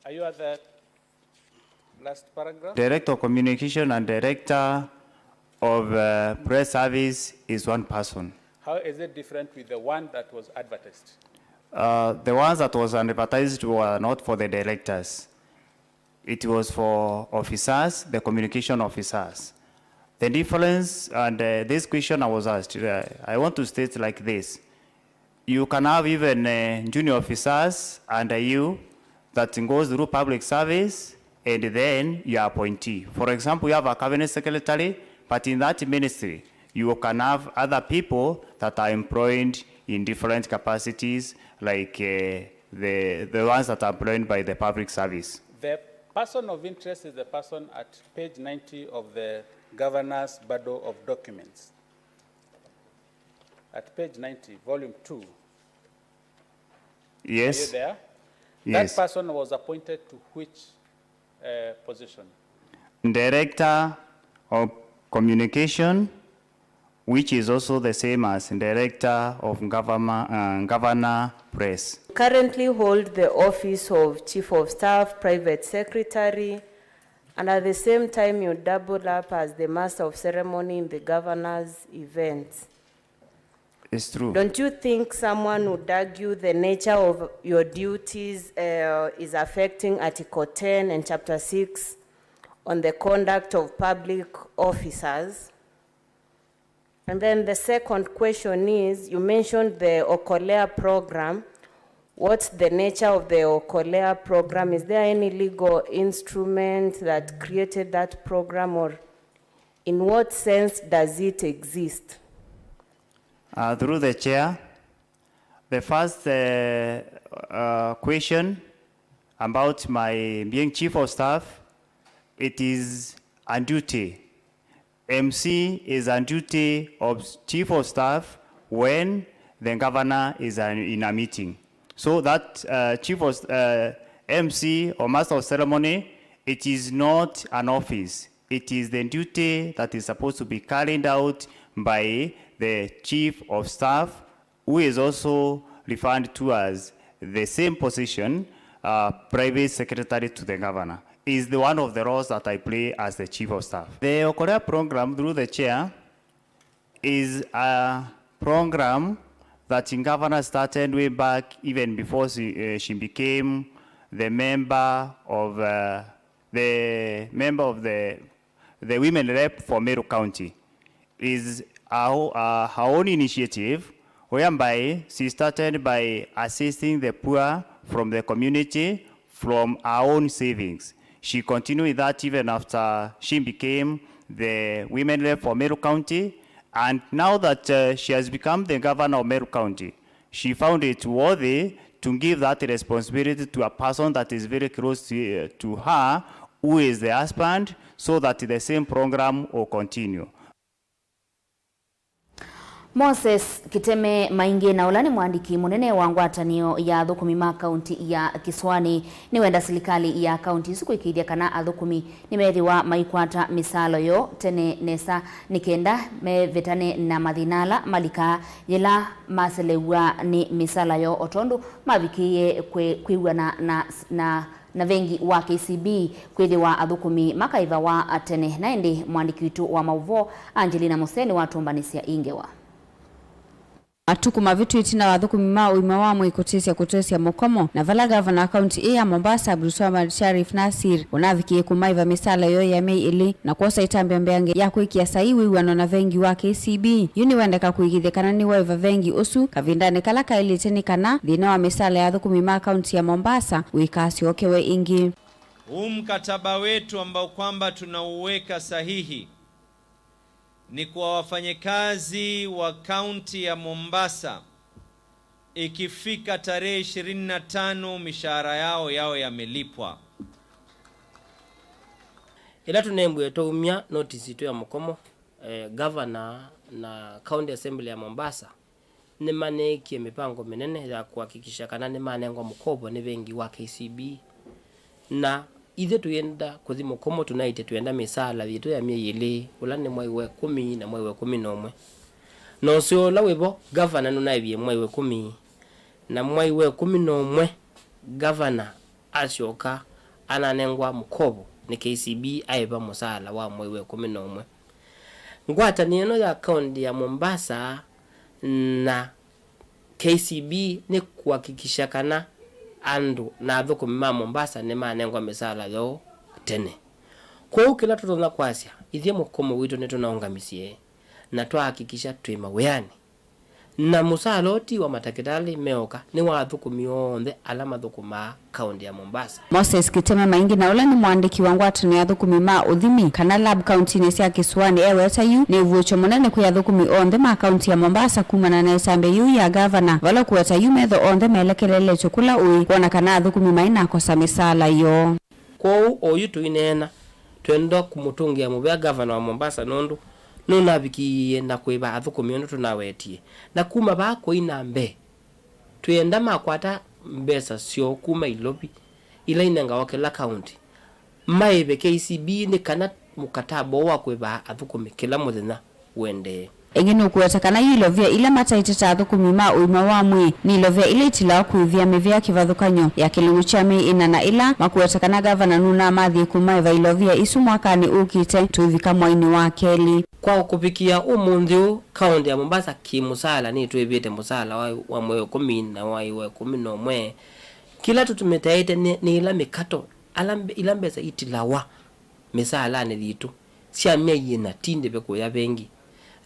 Are you at the last paragraph? Director of Communication and Director of, uh, Press Service is one person. How is it different with the one that was advertised? Uh, the ones that was advertised were not for the directors. It was for officers, the communication officers. The difference, and, uh, this question I was asked, uh, I want to state like this. You can have even, uh, junior officers under you that goes through public service, and then you are appointee. For example, you have a cabinet secretary, but in that ministry, you can have other people that are employed in different capacities, like, uh, the, the ones that are employed by the public service. The person of interest is the person at page ninety of the governor's bundle of documents. At page ninety, volume two. Yes. Are you there? Yes. That person was appointed to which, uh, position? Director of Communication, which is also the same as Director of Governor, uh, Governor Press. Currently hold the office of Chief of Staff, Private Secretary, and at the same time you double up as the Master of Ceremony in the Governor's events. It's true. Don't you think someone would argue the nature of your duties, uh, is affecting Article ten and Chapter six on the conduct of public officers? And then the second question is, you mentioned the Okolea program. What's the nature of the Okolea program? Is there any legal instrument that created that program, or in what sense does it exist? Uh, through the chair, the first uh, uh, question about my being chief of staff, it is a duty. M C is a duty of chief of staff when the governor is an, in a meeting. So that uh, chief of uh, M C or master of ceremony, it is not an office. It is the duty that is supposed to be carried out by the chief of staff, who is also referred to as the same position, uh, private secretary to the governor, is the one of the roles that I play as the chief of staff. The Okolea program through the chair is a program that governor started way back even before she, uh, she became the member of uh, the member of the the women rep for Meru County. Is our, uh, her own initiative whereby she started by assisting the poor from the community from her own savings. She continued with that even after she became the women rep for Meru County, and now that uh, she has become the governor of Meru County, she found it worthy to give that responsibility to a person that is very close to, to her, who is the husband, so that the same program will continue. Moses Kiteme Maingi, na ũla nĩ mwandĩki mũnene wa ngwatanĩo ya athũkũmi ma kaunti ya Kĩsũanĩ, nĩwenda silikalĩ ya kaunti ĩsu kũĩkĩĩthya kana athũkũmi nĩmethĩwa maikwata mĩsaala yoo tene nesa, nĩ kenda mevĩtane na mathĩna ala malikaa yĩla maselew'a nĩ mĩsaala yoo, o tondũ mavikĩĩe kwĩ-, kwĩw'ana na, na, na vengi wa K C B, kwĩthĩwa athũkũmi makaĩvawa tene. Na ĩndĩ mwandĩki witũ wa maũvoo, Angelina Musee, nĩwatũmbanĩsya ĩ ngewa. Matukũ mavĩtu ĩtina wa athũkũmi ma ũima wa mwĩĩ kũtĩsya kũtwesya mũkomo, na vala ngavana wa kaunti ĩĩ ya Mombasa, Abdulswamad Sharif Nassir, ũnavikie kũmaĩva mĩsaala yoo ya myei ĩlĩ na kwosa ĩtambya mbeange ya kwĩkĩa saii wĩw'ano na vengi wa K C B. Yu nĩwendeka kũĩkĩĩthya kana nĩwaĩva vengi ũsu kavindanĩ kala kaĩlĩte, nĩ kana thĩna wa mĩsaala ya athũkũmi ma kaunti ya Mombasa ũikasyokewe ĩngĩ. Huu mkataba wetu ambao kwamba tunauweka sahihi ni kwa wafanyikazi wa kaunti ya Mombasa, ikifika tarehe ishirini na tano mishahara yao yao yamelipwa. Ĩla tũnembwe twaumya notisi yitũ ya mũkomo, eh, governor na County Assembly ya Mombasa nĩmaneekie mĩvango mĩnene ya kũhakikisha kana nĩmanengwa mũkovo nĩ vengi wa K C B. Na ithyĩ tũyenda kũthi mũkomo, tũnaĩtye twĩenda mĩsaala yitũ ya myei ĩlĩ, ũla nĩ mwai wa ĩkũmi na mwai wa ĩkũmi na ũmwe. Na ũseo ũla wĩ vo, ngavana nũnaĩvie mwai wa ĩkũmi, na mwai wa ĩkũmi na ũmwe ngavana asyoka ananengwa mũkovo nĩ K C B aĩva mũsaala wa mwai wa ĩkũmi na ũmwe. Ngwatanĩo ĩno ya kaunti ya Mombasa na K C B nĩ kũhakikisha kana andũ na athũkũmi ma Mombasa nĩmanengwa mĩsaala yoo tene. Kwoou kĩla tũtonya kwasya, ithyĩ mũkomo witũ nĩtũnaũngamisye na twahakikisha twĩ mawĩanĩ. Na mũsaala ũũ ti wa matakĩtalĩ meoka, nĩ wa athũkũmi onthe ala mathũkũmaa kaunti ya Mombasa. Moses Kiteme Maingi, na ũla nĩ mũandĩki wa ngwatanĩo ya athũkũmi ma ũthimi, kana lab, kauntinĩ sya Kĩsũanĩ, eweta yu nĩ ũvuũkyo mũnene kwĩ athũkũmi onthe ma kaunti ya Mombasa kumana na ĩtambya yĩu ya ngavana, vala kũweta yu metho onthe melekeleletw'e kũla ũĩ kwona kana athũkũmi mainakosa mĩsaala yoo. Kwoou oyu tũineena, twenda kũmũtũngĩa mũvea ngavana wa Mombasa nũndũ nũnavikĩie na kũĩva athũkũmi ũndũ tũnawetie. Na kuma vaa kũi na mbee, twĩenda makwata mbesa syoo kuma ilovi ila inengawa kĩla kaunti, maĩve K C B nĩ kana mũkataba ũũ wa kũĩva athũkũmi kĩla mũthenya ũendee. Ĩngĩ nũkũweta kana yu ilovia ila mataĩte ta athũkũmi ma ũima wa mwĩĩ nĩ ilovia ila itilawa kũĩvĩa mĩvĩa kĩvathũkany'o ya kĩlungu kya myei ĩna, na ĩla makũweta kana ngavana nũnamathie kũmaĩva ilovia isu mwakanĩ ũkĩte tũivika mwainĩ wa kelĩ. Kwa kũvikĩa ũmũnthĩ ũũ, kaũntĩ ya Mombasa kĩ mũsaala nĩtwĩvĩte mũsaala wa, wa mwei wa ĩkũmi na wa ĩkũmi na ũmwe. Kĩla tũtũmĩtaĩte nĩ, nĩ ĩla mĩkato, ala mbe-, ila mbesa itilawa mĩsaalanĩ yitũ sya myei ĩna ti ndĩve kũya vengi.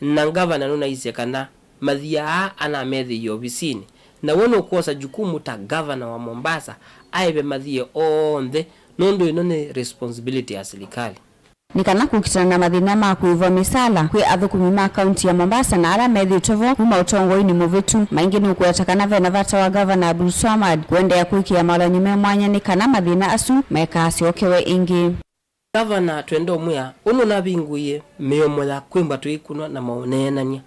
Na ngavana nũnaisye kana mathia aa anamethĩie ovisinĩ, Na we nũkwosa jukumu ta gavana wa Mombasa aĩve mathie onthe, nũndũ ĩno nĩ responsibility ya silikalĩ. Nĩ kana kũkitana na mathĩna ma kũĩvwa mĩsala kwĩ athũkũmi ma kaunti ya Mombasa na ala methĩĩtwe vo kuma ũtongoinĩ mũvĩtu, maingĩ nũkũweta kana vena vata wa Gavana Abdulswamad kũendeea kũĩkĩĩa malany'o me mwanya nĩ kana mathĩna asu maikaasyokewe ĩngĩ. Gavana, twenda ũmwĩa, ũndũ navingũie mĩomo ya kwĩmba tũikũnwa na maũneenany'a.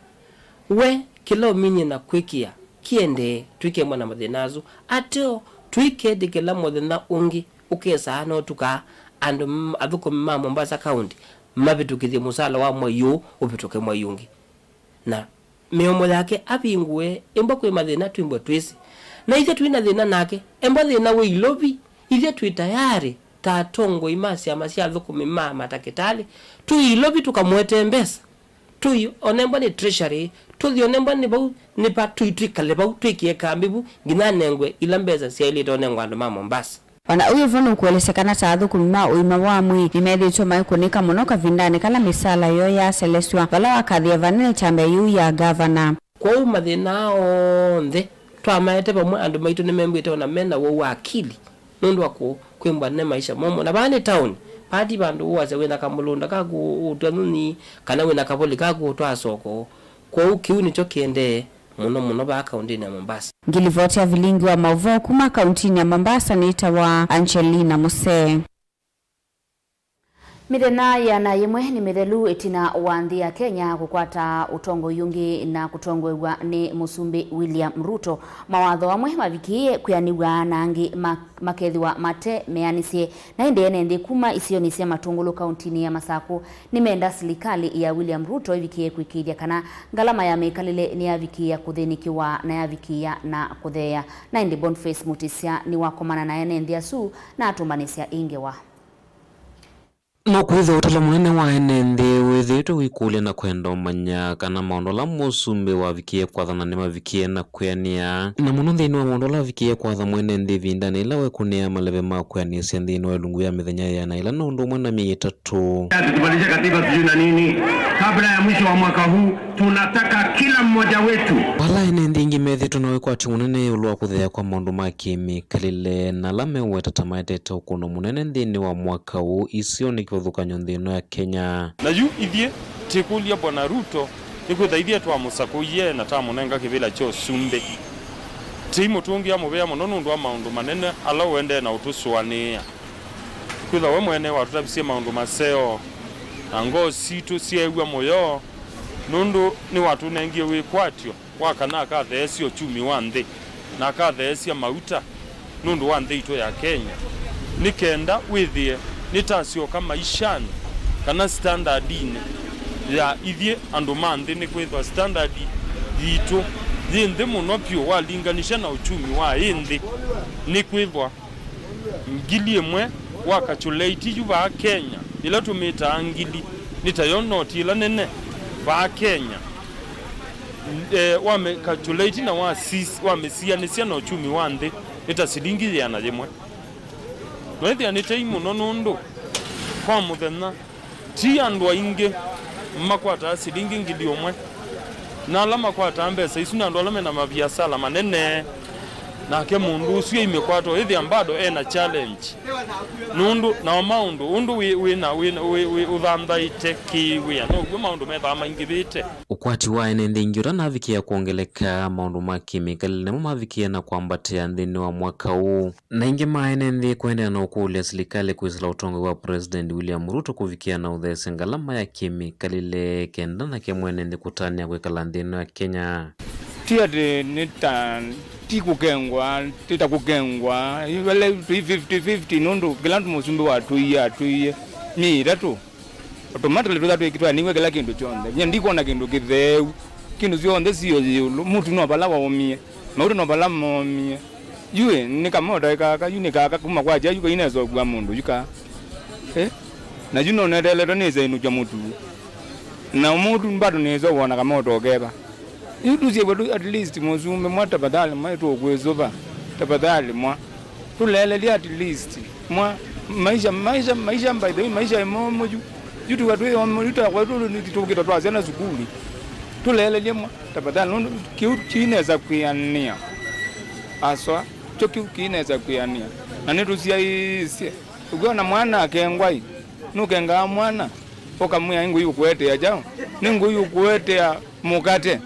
We, kĩla ũminye na kwĩkĩa kĩendee, tũikembwa na mathĩna asu. Ateo, tũiketĩkĩla mũthenya ũngĩ ũkesaa na ũtukaa andũ m-, athũkũmi ma Mombasa County mavĩtũkĩthye mũsala wa mwei ũũ ũvĩtũke mwei ũngĩ. Na mĩomo yake avingũe, embwa kwĩ mathĩna twĩmbwe twĩsĩ. Na ithyĩ twĩ na thĩna nake, embwa thĩna wĩ ilovi, ithyĩ twĩ tayarĩ ta atongoi ma syama sya athũkũmi ma matakĩtalĩ, tũi ilovi tũkamũetee mbesa. Tũi onembwa nĩ treasury, tũthi onembwa nĩ vau, nĩ va tũi twĩkale vau, twĩkĩe kambi vu, nginya anengwe ila mbesa syaĩlĩte onengwa andũ ma Mombasa. O na ũu vo nũkũelesya kana ta athũkũmi ma ũima wa mwĩĩ nĩmethĩĩtwe maikũnĩka mũno kavindanĩ kala mĩsala yoo yaselesw'a, vala wakathĩe vanene ĩtambya yĩu ya gavana. Kwoou mathĩna aa onthe twamaete vamwe, andũ maitũ nĩmembĩte o na me na woo wa akili nũndũ wa kũ-, kwĩmbwa ne maisha momũ. Na vaa nĩ taoni, vaa ti vandũ ũasya wĩ na kamũlũnda kaku ũtw'a nyũnyi kana wĩ na kavoli kaku ũtwaa soko. Kwoou kĩu nĩkyo kĩendee mũno mũno vaa kaũntĩnĩ ya Mombasa. Ngilivoti ya vilingi wa maũvoo kuma kaũntĩnĩ ya Mombasa nĩtawa Angelina Musee. Mĩthenya ĩana yĩmwe nĩ mĩthelu ĩtina wa nthĩ ya Kenya kũkwata ũtongoi ũngĩ na kũtongoew'a nĩ Mũsumbĩ William Ruto. Mawatho amwe mavikĩĩe kwĩanĩw'a na angĩ ma-, makethĩwa mate meanĩsye. Na ĩndĩ ene nthĩ kuma isionĩ sya Matũngũlũ kaũntĩnĩ ya Masakũ nĩmenda silikalĩ ya William Ruto ĩvikĩĩe kũĩkĩĩthya kana ngalama ya mĩkalĩle nĩyavikĩĩa kũthĩnĩkĩwa na yavikĩĩa na kũtheea. Na ĩndĩ Boniface Mutisya nĩwakomana na ene nthĩ asu na atũmbanĩsya ĩ ngewa. No kwĩthwa ũtalo mũnene wa ene nthĩ wĩthĩĩtwe wĩkũlya na kwenda ũmanya kana maũndũ ala mũsumbĩ wavikĩie kwathana nĩmavikĩe na kwĩanĩa, na mũno nthĩnĩ wa maũndũ ala avikĩie kwatha mwene nthĩ ĩvindanĩ yĩla wekũnĩaa maleve ma kwĩanĩsya nthĩnĩ wa ĩlungu ya mĩthenya ĩana ĩla na ũndũ ũmwe na myei ĩtatũ. Tubadilishe katiba sijui na nini kabla ya mwisho wa mwaka huu. Tunataka kila mmoja wetu. Vala ene nthĩ ĩngĩ methĩtwe na wĩkwatyo mũnene ĩũlũ wa kũtheea kwa maũndũ ma kĩmĩkalĩle, na ala meũweta ta maetete ũkũno mũnene nthĩnĩ wa mwaka ũũ isionĩ kĩvathũkany'o nthĩ ĩno ya Kenya. Na yu ithyĩ tĩkũlya Bwana Ruto, nĩkwĩtha ithyĩ twamũsakũie na tamũnenga kĩvĩla kya ũsumbĩ. Tĩimũtũngĩa mũvea mũno nũndũ wa maũndũ manene ala ũendee na ũtũsũanĩĩa. Kwĩtha we mwene watũtavisye maũndũ maseo, na ngoo sitũ syeew'a mũyo, nũndũ nĩwatũnengie wĩkwatyo wa kana akatheesya ũkyumi wa nthĩ, na akatheesya mauta nũndũ wa nthĩ itũ ya Kenya, nĩ kenda wĩthĩe nĩtasyoka maishanĩ kana standardinĩ ya ithyĩ andũ ma nthĩ, nĩkwĩthwa standard yitũ yĩ nthĩ mũno vyũ walinganisya na ũkyumi wa ĩ nthĩ. Nĩkwĩthwa ngili ĩmwe wa calculate yu vaa Kenya, ĩla tũmĩtaa ngili, nĩ tayo noti ĩla nene vaa Kenya. E, wamĩ calculate na wasis-, wamĩsianĩsya na ũkyumi wa nthĩ, nĩ ta silingi yĩana yĩmwe. Noĩthĩa nĩ tei mũno nũndũ kwa mũthenya, ti andũ aingĩ makwataa silingi ngili ũmwe, na ala makwataa mbesa isu nĩ andũ ala mena maviasala manene. Nake mũndũ ũsu aimĩkwata ũyĩthĩa bado ena challenge, nũndũ nao maũndũ ũndũ wĩ, wĩ na, wĩ, wĩ, wĩ ũthanthaĩte kĩ wĩa, now'o maũndũ methaa maingĩvĩte. Ũkwati wa ene nthĩ ingĩ ũtanavikĩa kwongeleka, maũndũ ma kĩmĩkalĩle namo mavikĩe na kwambatĩa nthĩnĩ wa mwaka ũũ. Na aingĩ ma ene nthĩ kũendeea na ũkũlya silikalĩ kwĩsĩla ũtongoi wa President William Ruto kũvikĩa na ũtheesya ngalama ya kĩmĩkalĩle kenda nake mwene nthĩ kũtanĩa kwĩkala nthĩ ĩno ya Kenya. Ti atĩ nĩ ta, ti kũkengwa, ti ta kũkengwa, vala twĩ fifty fifty nũndũ kĩla mũsumbĩ watwĩie, atwĩie myei ĩtatũ. Automatically twĩtha twĩkĩtwa nĩw'e kĩla kĩndũ kyonthe. Nyie ndikwona kĩndũ kĩtheu. Kĩndũ syonthe sio yĩũlũ. Mũtu no vala waumie. Mauta no vala momie. Yu ĩ, nĩ kamoto ĩ kaka, yu nĩ kaka kuma kwakya, yu kainesa ũkua mũndũ, yu ka. Eh? Na yu no neteletwe nĩse ĩnũkya mũtu. Na mũtu bado nĩse wona kamoto ũkeva. Yu tusiĩvwe tu at least mũsumbĩ mwa tafadhali mwa tũkwĩsũva. Tafadhali mwa. Tũleelelye at least. Mwa, maisha, maisha, maisha, by the way, maisha ĩ momũ yu. Yu tuka twĩ omũ, yu takwa tũ, tũkĩta twa syana sukulu. Tũleelelye mwa, tafadhali, nũndũ kĩu kĩinesa kwĩanĩa. Aswa, kyo kĩu kĩinesa kwĩanĩa, na nĩtũsyaĩĩsye. Ũkwona mwana akengwa-ĩ, nũkengaa mwana, ũkamwĩa, "Nĩngũi ũkũetea kyaũ? Nĩngũi ũkũetea mũkate."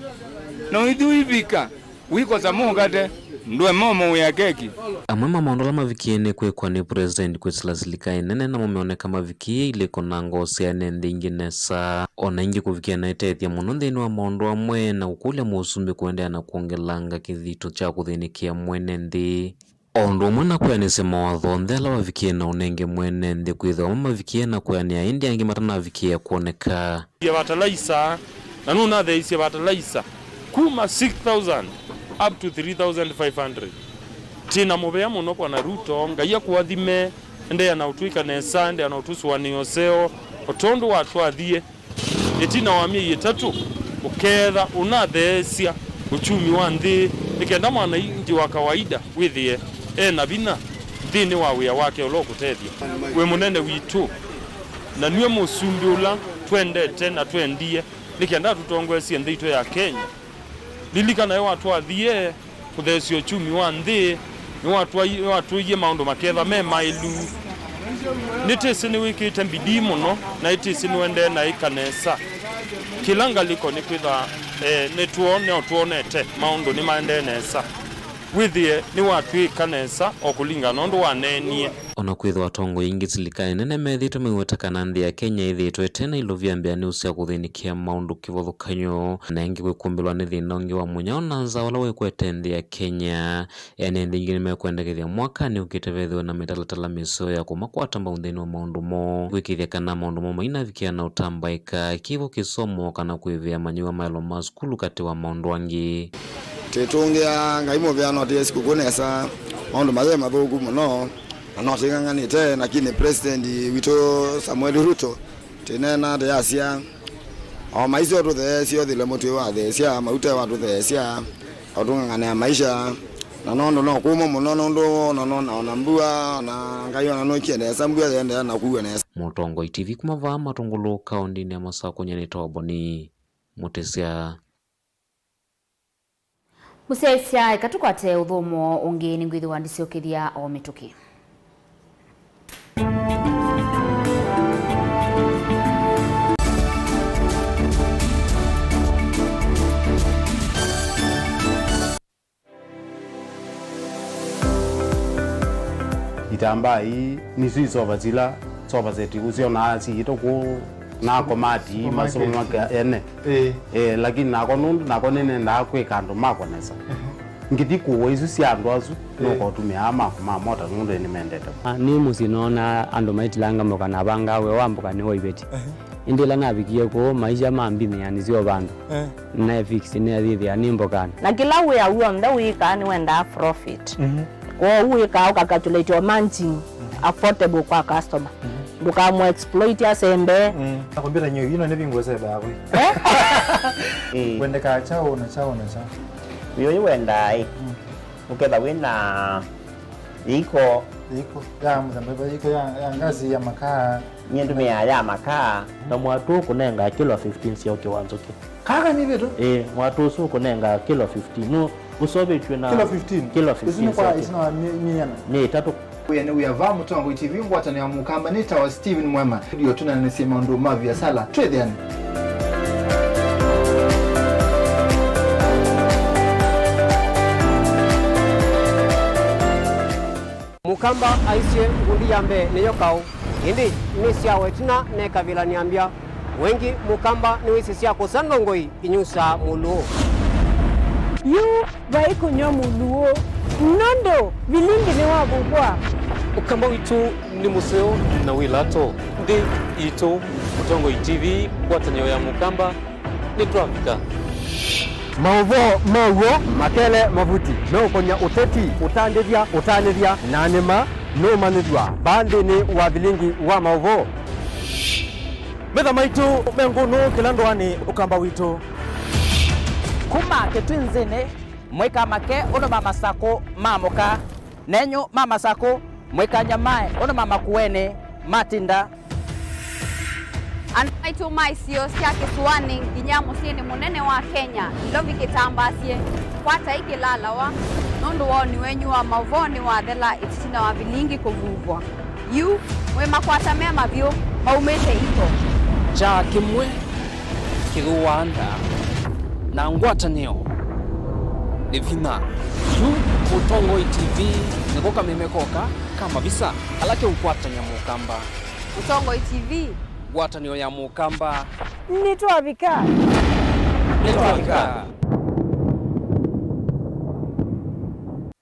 Na ũithi ũivika, wĩkosa mũkate, ndũema ũmũĩa keki. Amwe ma maũndũ ala mavikie nĩ kwĩkwa nĩ President kwĩsĩla silikalĩ nene, namo meoneka mavikie ilĩko na ngoo sya ene nthĩ ingĩ nesa. O na ĩngĩ kũvikia na ĩtethya mũno nthĩnĩ wa maũndũ amwe na kũkũlya mũsumbĩ kũendeea na kwongelanga kĩthito kya kũthĩnĩkĩa mwene nthĩ. O ũndũ ũmwe na kwĩanĩsya mawatho onthe ala wavikie na ũnenge mwene nthĩ kwĩthĩwa amwe mavikie na kwĩanĩa ĩndĩ angĩ matanavikĩĩa kwoneka. Ĩsie fertilizer, na nũnatheeisye fertilizer kuma six thousand up to three thousand five hundred. Twĩ na mũvea mũno Bwana Ruto, Ngai akũathime, endeea na ũtwĩka nesa, endeea na ũtũsũanĩa ũseo, o tondũ watwathie. Ĩtina wa myei ĩtatũ, ũkeetha ũnatheesya ũkyumi wa nthĩ, nĩ kenda mwananchi wa kawaida wĩthĩe e na vinya nthĩnĩ wa wĩa wake ũla ũkũtethya. Wĩ mũnene witũ, na nue mũsumbĩ ũla twendete na twendie, nĩ kenda atũtongoesye nthĩ itũ ya Kenya. Lilikana we watwathie kũtheesya ũkyumi wa nthĩ, nĩwatwai-, nĩwatwĩie maũndũ maketha me maĩlu. Nĩtĩsĩ nĩwĩkĩte mbidii mũno, na ĩtĩsĩ nĩũendee na ĩka nesa. Kĩla ngalĩko nĩkwĩtha, eh, nĩtwone, nĩtwonete maũndũ nĩmaendee nesa. Wĩthĩe nĩwatw'ĩka nesa o kũlingana na ũndũ waneenie. O na kwĩthĩwa atongoi aingĩ silikalĩ nene methĩĩtwe maiweta kana nthĩ ya Kenya ĩthĩĩtwe ĩte na ilovia mbĩanĩu sya kũthĩnĩkĩa maũndũ kĩvathũkany'o, na ĩngĩ kwĩkumbĩlwa nĩ thĩna ũngĩ wa mũnyao na nzaa ũla wĩkwete nthĩ ya Kenya, ene nthĩ ingĩ nĩmekwendekethya mwakanĩ ũkĩte vethĩwe na mĩtalatala mĩseo ya kũmakwata mbau nthĩnĩ wa maũndũ moo, kwĩkĩĩthya kana maũndũ moo mainavikĩa na ũtambaĩka, kĩvo kĩsomo, kana kũĩvĩa manyĩw'a ma ĩlo ma sukulu katĩ wa maũndũ angĩ. Tĩtũngĩa Ngai mũvea no tĩe sikũkũ nesa, maũndũ mayaĩ mathũku mũno, na no tĩng'ang'anĩte, lakini President witũ Samuel Ruto tĩneena tĩyasya, o maisha ũtũtheesya, ũthile mũtĩ watheesya, mauta watũtheesya, o tũng'ang'anĩa maisha, na nũndũ no kũmũ mũno, nũndũ ona, ona, ona mbua, ona Ngai ona nũkie nesa, mbua yĩendeea na kua nesa. Mũtongoi T V kuma vaa Matũngũlũ, kaũndĩnĩ ya Masakũ, nyie nĩtawa Boni Mũtĩsya. Mũsyaĩĩsya, eka tũkwate ũthũmũo ũngĩ, nĩngwĩthĩwa ndĩsyokethya o mĩtũkĩ. Itambaa ii nĩsyo isova sila sofa set ũsyonaa siitũ kũu na komati, supermarket, masupermarket ene. Ĩĩ. Eh, lakini nakwa nũndũ nakwa nĩnendaa kwĩka andũ makwa nesa. Ehe. Ngĩthi kũwa isu sya andũ asu, ĩĩ, nũkotũmĩaa makwa ma mota nũndũ nĩmendete. Ah, nĩ mũsyĩ noona andũ maitilanga mboka na vangaa wĩa wa mboka nĩ wa iveti. Ehe. Ĩndĩ ĩla navikie kũu, maisha mambinĩĩa nĩsyo vandũ. Eh. Naefix nĩathĩthĩa nĩ mbokanĩ. Na kĩla wĩa w'onthe wĩkaa nĩwendaa profit. Mhm. Kwoou wĩkaa ũkacalculate o margin, mhm, affordable kwa customer. Mhm. Ndũkamũ exploit asembe. Mm. Na kompyuta nyo ino nĩ vingu sembe yako. Eh? Eh. Wendekaa chao na chao na chao. Wĩũyũ wendaa ĩ. Mm. Ũketha wĩna iko. Iko ya mũthemba, iko ya, ya ngazi ya makaa. Nyie ndũmĩaa ya makaa. Na mwatũ ũkũnengaa kilo fifteen sya ũkĩ wa nzũkĩ. Kaka nĩ vitu? Ĩĩ, mwatũ ũsu ũkũnengaa kilo fifteen. Nũ ũsovĩtw'e na kilo fifteen? Kilo fifteen. Isu nĩ kwa sya ũkĩ. Isu na mi-, miana? Nĩ ĩtatũ. Wĩa nĩ wĩa va Mũtongoi T V, ngwatanĩo ya Mũkamba nĩ tawa Steven Mwema. Ndio tũnanĩsye maũndũ ma viasala. Twĩthĩane. Mũkamba aisye ngundi ya mbee nĩyo kaũ, ĩndĩ nĩ syawa ĩtina nekavilany'a mbya. Wengĩ Mũkamba nĩwĩsĩ sya kũsa ndongoi inyusaa mũlũũ. Yu vai kũnyw'a mũlũũ, nũndũ vilingi nĩwavukwa. Ũkamba witũ nĩ mũseo na wĩ lato. Nthĩ yitũ, Mũtongoi T V, ngwatanĩo ya Mũkamba, nĩtwavika. Maũvoo ma w'o makele mavuti meũkony'a ũteti, ũtandĩthya, ũtanĩthya, na nĩma nũmanyĩthw'a vaa nthĩnĩ wa vilingi wa maũvoo. Metha maitũ me ngũnũ kĩla ndũanĩ Ũkamba witũ. Kuma Kĩtwinzĩnĩ, mũikamake ũndũ ma Masakũ maamũka. Nenyu ma Masakũ, mũikanyamae ũndũ ma Makueni matinda. Andũ maitũ ma isio sya kĩsũanĩ nginya mũsyĩnĩ mũnene wa Kenya, Nairobi kĩtambaasye, kwatai kĩlalawa. Nũndũ woni wenyu wa maũvoo nĩwathela ĩtina wa vilingi kũvuvwa. Yu, mwĩ makwata mea mavyũ maumĩte iko. Kyaa kĩmwe kĩthũaa nda, na ngwatanĩo nĩ vinya. Yu Ũtongoi T V nĩko kameme koka ka mavisa ala keũkwatany'a Mũkamba. Ũtongoi T V. Ngwatanĩo ya Mũkamba. Nĩtwavika. Nĩtwavika.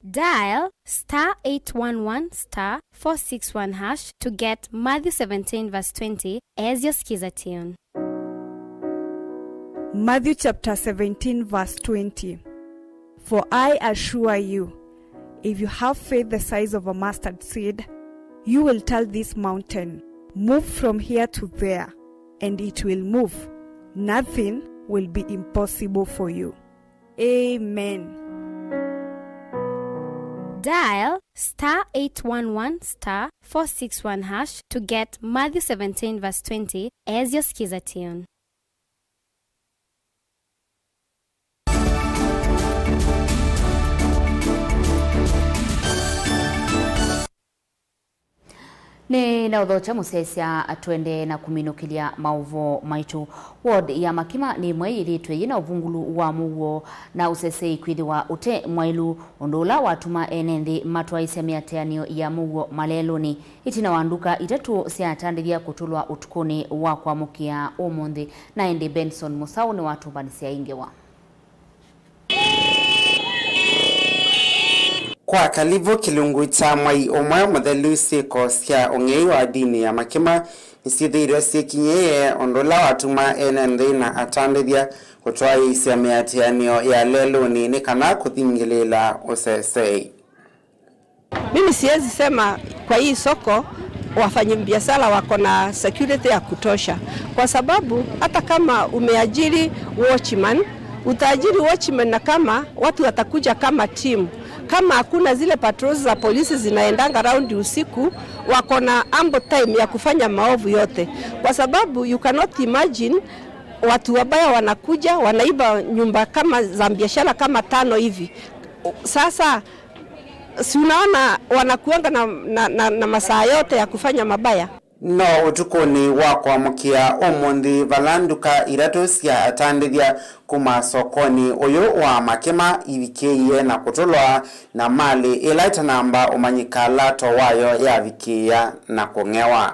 Dial star eight one one star four six one hash to get Matthew seventeen verse twenty as your skiza tune. Matthew chapter seventeen verse twenty. For I assure you, if you have faith the size of a mustard seed, you will tell this mountain, 'Move from here to there,' and it will move. Nothing will be impossible for you. Amen. Dial star eight one one star four six one hash to get Matthew seventeen verse twenty as your skiza tune. Nĩ na ũthokya mũsyaĩĩsya twende na kũminũkĩlya maũvoo maitũ. Ward ya Makima nĩ ĩmwe yĩthĩĩtwe yĩ na ũvungũlu wa mũuo na ũsesei kwĩthĩwa ũte mwaĩlu, ũndũ ũla watuma ene nthĩ matwaĩĩsya mĩatĩanĩo ya mũuo malelũnĩ, ĩtina wa nduka itatũ sya atandĩthya kũtũlwa ũtukũnĩ wa kũamũkĩa ũmũnthĩ. Na ĩndĩ Benson Mũsaũ nĩwatũmbanĩsya ĩ ngewa. Kwa kalivũ kĩlungu kya mwei ũmwe mũthelu, syĩko sya ũng'ei wa ndini ya Makima nĩsyĩthĩĩtwe syĩkinyĩĩe, ũndũ ũla watuma ene nthĩ na atandĩthya kũtwaĩĩsya mĩatĩanĩo ya lelũnĩ nĩ kana kũthingĩlĩĩla ũsesei. Mimi siwezi sema kwa hii soko wafanyabiashara wako na security ya kutosha, kwa sababu hata kama umeajiri watchman, utaajiri watchman na kama watu watakuja kama team, kama hakuna zile patrols za polisi zinaendanga round usiku, wako na ample time ya kufanya maovu yote, kwa sababu you cannot imagine watu wabaya wanakuja, wanaiba nyumba kama za biashara kama tano hivi. Sasa, si unaona wanakuanga na, na, na, na masaa yote ya kufanya mabaya? No ũtukũnĩ wa kũamũkĩa ũmũnthĩ, vala nduka itatũ sya atandĩthya kuma sokonĩ ũyũ wa Makima ivikĩie na kũtũlwa, na malĩ ĩla ĩtanamba ũmanyĩka lato wayo yavikĩĩa na kũng'ewa.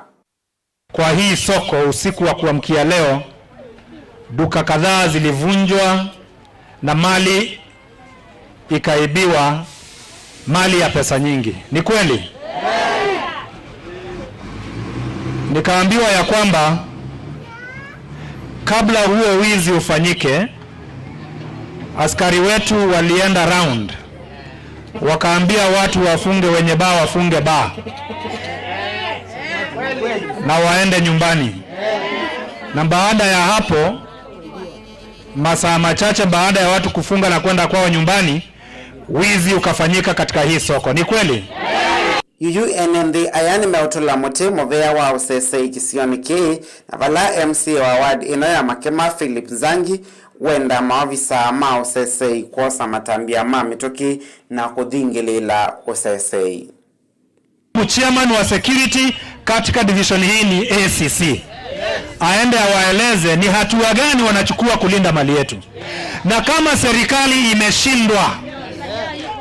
Kwa hii soko usiku wa kuamkia leo, duka kadhaa zilivunjwa na mali ikaibiwa, mali ya pesa nyingi. Ni kweli? Nikaambiwa ya kwamba kabla huo wizi ufanyike, askari wetu walienda round, wakaambia watu wafunge, wenye baa wafunge baa na waende nyumbani. Na baada ya hapo, masaa machache baada ya watu kufunga na kwenda kwao nyumbani, wizi ukafanyika katika hii soko. Ni kweli? Yuyu ene nthĩ aya nĩmeũtũla mũtĩ mũvea wa ũsesei kĩsionĩ kĩĩ, na vala M C A wa ward ĩno ya Makima, Philip Nzangi, wenda maovisa ma ũsesei kwosa matambya ma mĩtũkĩ na kũthingĩlĩĩla ũsesei. Chairman wa security katika division hii ni A C C. Aende awaeleze ni hatua gani wanachukua kulinda mali yetu. Na kama serikali imeshindwa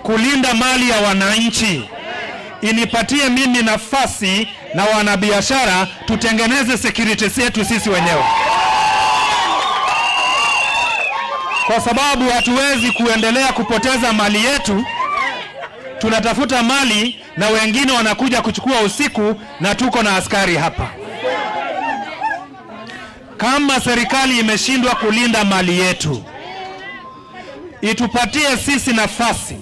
kulinda mali ya wananchi, inipatie mimi nafasi na wanabiashara tutengeneze security zetu sisi wenyewe, kwa sababu hatuwezi kuendelea kupoteza mali yetu. Tunatafuta mali na wengine wanakuja kuchukua usiku, na tuko na askari hapa. Kama serikali imeshindwa kulinda mali yetu, itupatie sisi nafasi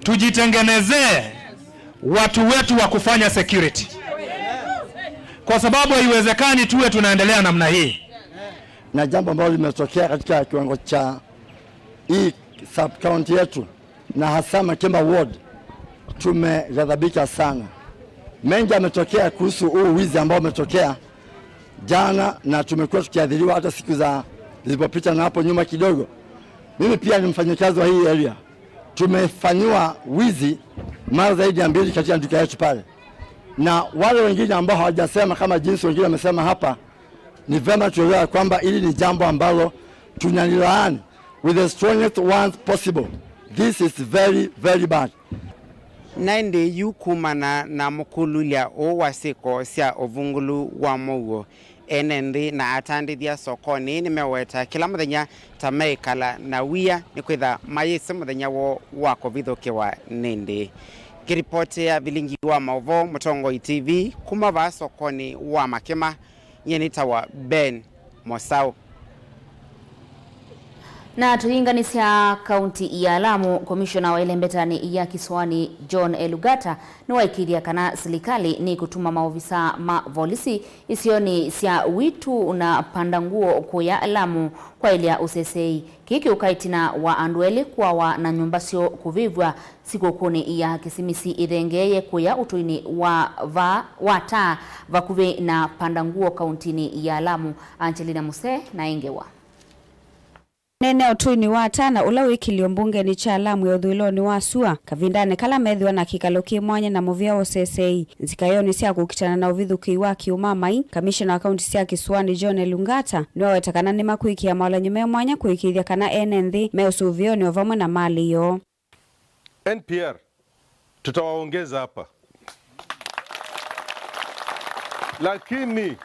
tujitengenezee watu wetu wa kufanya security, kwa sababu haiwezekani tuwe tunaendelea namna hii. Na jambo ambalo limetokea katika kiwango cha hii sub county yetu, na hasa Makima ward, tumeghadhabika sana. Mengi yametokea kuhusu huu wizi ambao umetokea jana, na tumekuwa tukiathiriwa hata siku za zilipopita na hapo nyuma kidogo. Mimi pia ni mfanyakazi wa hii area. Tumefanyiwa wizi mara zaidi ya mbili katika duka yetu pale, na wale wengine ambao hawajasema kama jinsi wengine wamesema hapa, ni vema tuelewe kwamba hili ni jambo ambalo tunalilaani with the strongest words possible. This is very, very bad. Na ĩndĩ yu kumana na mũkũlũlya ũũ wa syĩko sya ũvungũlu wa mũuo, ene nthĩ na atandĩthya sokonĩ nĩmeweta kĩla mũthenya ta meĩkala na wia nĩkwĩtha mayĩsĩ mũthenya woo wa kũvithũkĩwa nĩ nthĩ. Ngĩripotĩa vilingi wa maũvoo Mũtongoi T V kuma vaa sokonĩ wa Makema, nyie nĩtawa Ben Mosau. Na tũyĩnganĩsya kaunti ya Lamu, komishona wa ĩlembetanĩ ya Kisiwani John Elugata nĩwaĩkĩĩthya kana silikalĩ nĩkũtuma maovisa ma volisi isionĩ sya Witu na Pandanguo kũya Lamu kwaĩlya ũseseĩ. Kĩĩ kĩũka ĩtina wa andũ elĩ kũawa na nyũmba syoo kũvĩvw'a sikũkũnĩ ya Kĩsimisi ĩthengeeye kũya ũtũinĩ wa va-, wa Taa vakuvĩ na Pandanguo kauntinĩ ya Lamu. Angelina Musee na ĩ ngewa. Nene ũtũinĩ wa Taa na ũla wĩ kĩlio mbungenĩ kya Lamu ya ũthũĩlonĩ wa sua, kavindanĩ kala methĩwa na kĩkalo kĩ mwanya na mũvĩa wa ũseseĩ nzikaĩonĩ sya kũkitana na ũvithũkĩi wa kĩũmamai, kamishona wa kaunti sya Kisiwani John Elungata nĩwaweta kana nĩmakwĩkĩa maũlany'o me mwanya kũĩkĩĩthya kana ene nthĩ me ũsũvĩonĩ o vamwe na malĩ yoo. N P R tutawaongeza hapa. Lakini,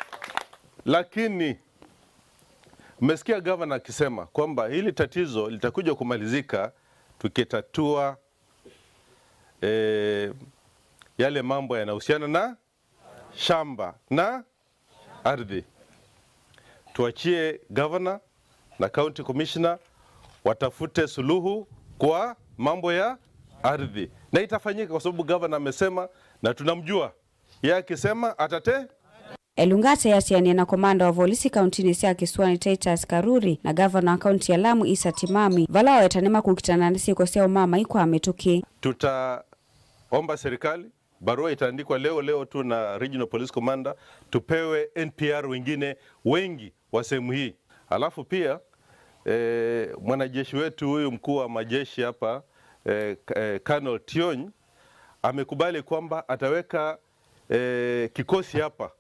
lakini, mmesikia gavana akisema kwamba hili tatizo litakuja kumalizika tukitatua, eh, yale mambo yanahusiana na shamba na ardhi. Tuachie governor na county commissioner watafute suluhu kwa mambo ya ardhi, na itafanyika kwa sababu governor amesema na tunamjua, yeye akisema atate. Elungata yatianie na komanda wa volisi kauntinĩ sya Kisiwani Titus Karuri na gavana wa kaunti ya Lamu Isa Timami, vala waweta nĩmakũkitana na syĩko sya ũmamai kwa mĩtũkĩ. Tutaomba serikali, barua itaandikwa leo leo tu na regional police commander, tupewe N P R wengine wengi wa sehemu hii. Alafu pia, eh, mwanajeshi wetu huyu mkuu wa majeshi hapa, eh, K-, eh, Colonel Tiony amekubali kwamba ataweka, eh, kikosi hapa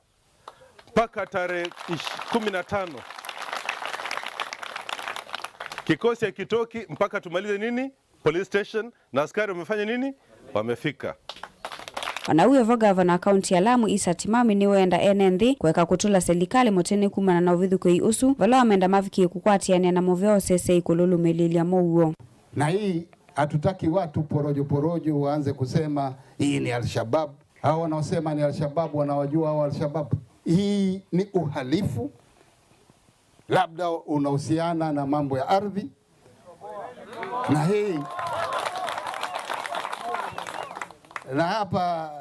mpaka tarehe ish-, kumi na tano. Kikosi hakitoki mpaka tumalize nini? Police station, na askari wamefanya nini? Wamefika. Ona wĩ o vo, gavana wa kaunti ya Lamu Isa Timami nĩwenda ene nthĩ kũeka kũtũla silikalĩ mũtĩnĩ kumana na ũvithũkĩi ũsu, vala wamenda mavikĩe kũkwatĩanĩa na mũvĩa wa ũseseĩ kũlũlũmĩlĩĩlya mũuo. Na hii hatutaki watu porojo porojo waanze kusema hii ni Al-Shabaab. Hao wanaosema ni Al-Shabaab wanawajua hao Al-Shabaab. Hii ni uhalifu. Labda unahusiana na mambo ya ardhi. Na hii, na hapa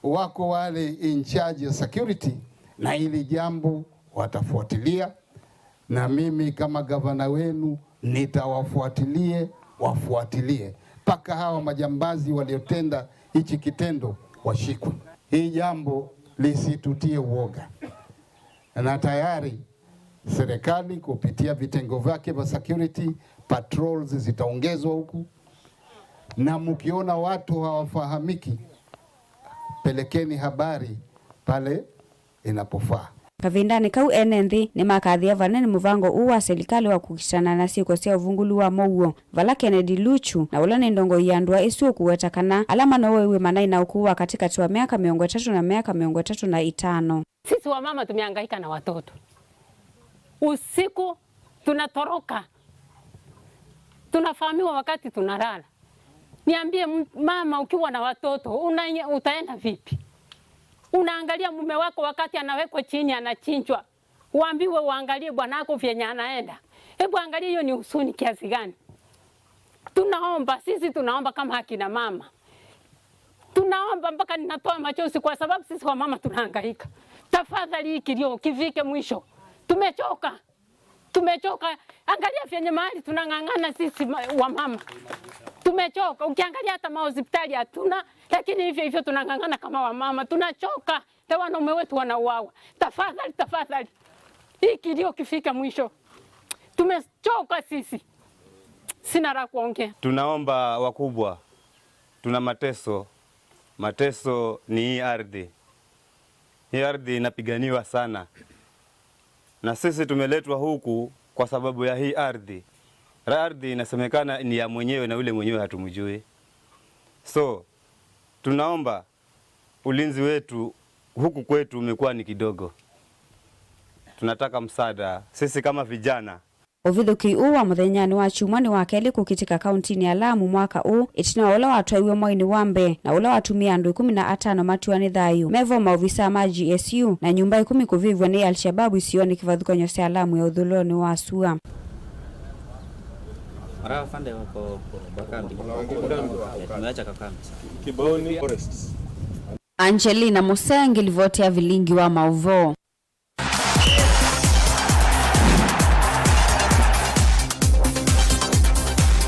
wako wale in charge ya security, na hili jambo watafuatilia, na mimi kama gavana wenu nitawafuatilie, wafuatilie mpaka hawa majambazi waliotenda hichi kitendo washikwe. Hii jambo lisitutie uoga, na tayari serikali kupitia vitengo vyake vya security, patrols zitaongezwa huku, na mkiona watu hawafahamiki, pelekeni habari pale inapofaa. Kavindanĩ kau, ene nthĩ nĩmakathĩa vanene mũvango ũũ wa silikalĩ wa kũkitana na syĩko sya ũvungũlu wa mũuo, vala Kennedy Luchu, na ũla nĩ ndongoi ya ndũa ĩsu, ũkũweta kana ala manoewe manaĩ na ũkũũ wa katĩkatĩ wa myaka mĩongo ĩtatũ na myaka mĩongo ĩtatũ na ĩtano. Sisi wamama tumehangaika na watoto. Usiku tunatoroka. Tunavamiwa wakati tunalala. Niambie m-, mama, ukiwa na watoto, una-, utaenda vipi? Unaangalia mume wako wakati anawekwa chini, anachinjwa. Uambiwe uangalie bwanako vyenye anaenda. Hebu angalia, hiyo ni huzuni kiasi gani? Tunaomba, sisi tunaomba kama akina mama. Tunaomba mpaka ninatoa machozi kwa sababu sisi wamama tunahangaika. Tafadhali, hii kilio kifike mwisho. Tumechoka. Tumechoka. Angalia vyenye mahali tunang'ang'ana sisi ma-, wamama. Tumechoka. Ukiangalia hata mahospitali hatuna, lakini hivyo hivyo tunang'ang'ana kama wamama. Tunachoka. Hata wanaume wetu wanauawa. Tafadhali, tafadhali. Hii kilio kifike mwisho. Tumechoka sisi. Sina la kuongea. Tunaomba wakubwa, tuna mateso. Mateso ni hii ardhi. Hii ardhi inapiganiwa sana. Na sisi tumeletwa huku kwa sababu ya hii ardhi. Ra ardhi inasemekana ni ya mwenyewe na yule mwenyewe hatumjui. So, tunaomba ulinzi wetu huku kwetu umekuwa ni kidogo. Tunataka msaada. Sisi kama vijana. Ũvithũkĩi ũũ wa mũthenyanĩ wa kyumwa nĩ wa kelĩ kũkĩtĩka kauntinĩ ya Lamu mwaka ũũ, ĩtina wa ũla watwaiwe mwainĩ wa mbee na ũla watumie andũ ĩkũmi na atano matiwa nĩ thayũ. Mevo maovisaa ma G S U na nyũmba ĩkũmi kũvĩvw'a nĩ Al-Shabaab isionĩ kĩvathũkany'o sya Lamu ya ũthũĩlonĩ wa sua. Mara afande wako kwa kambi. Tumeacha kwa kambi. Kiboni Forests. Angelina Musengi, livoti ya vilingi wa mauvoo.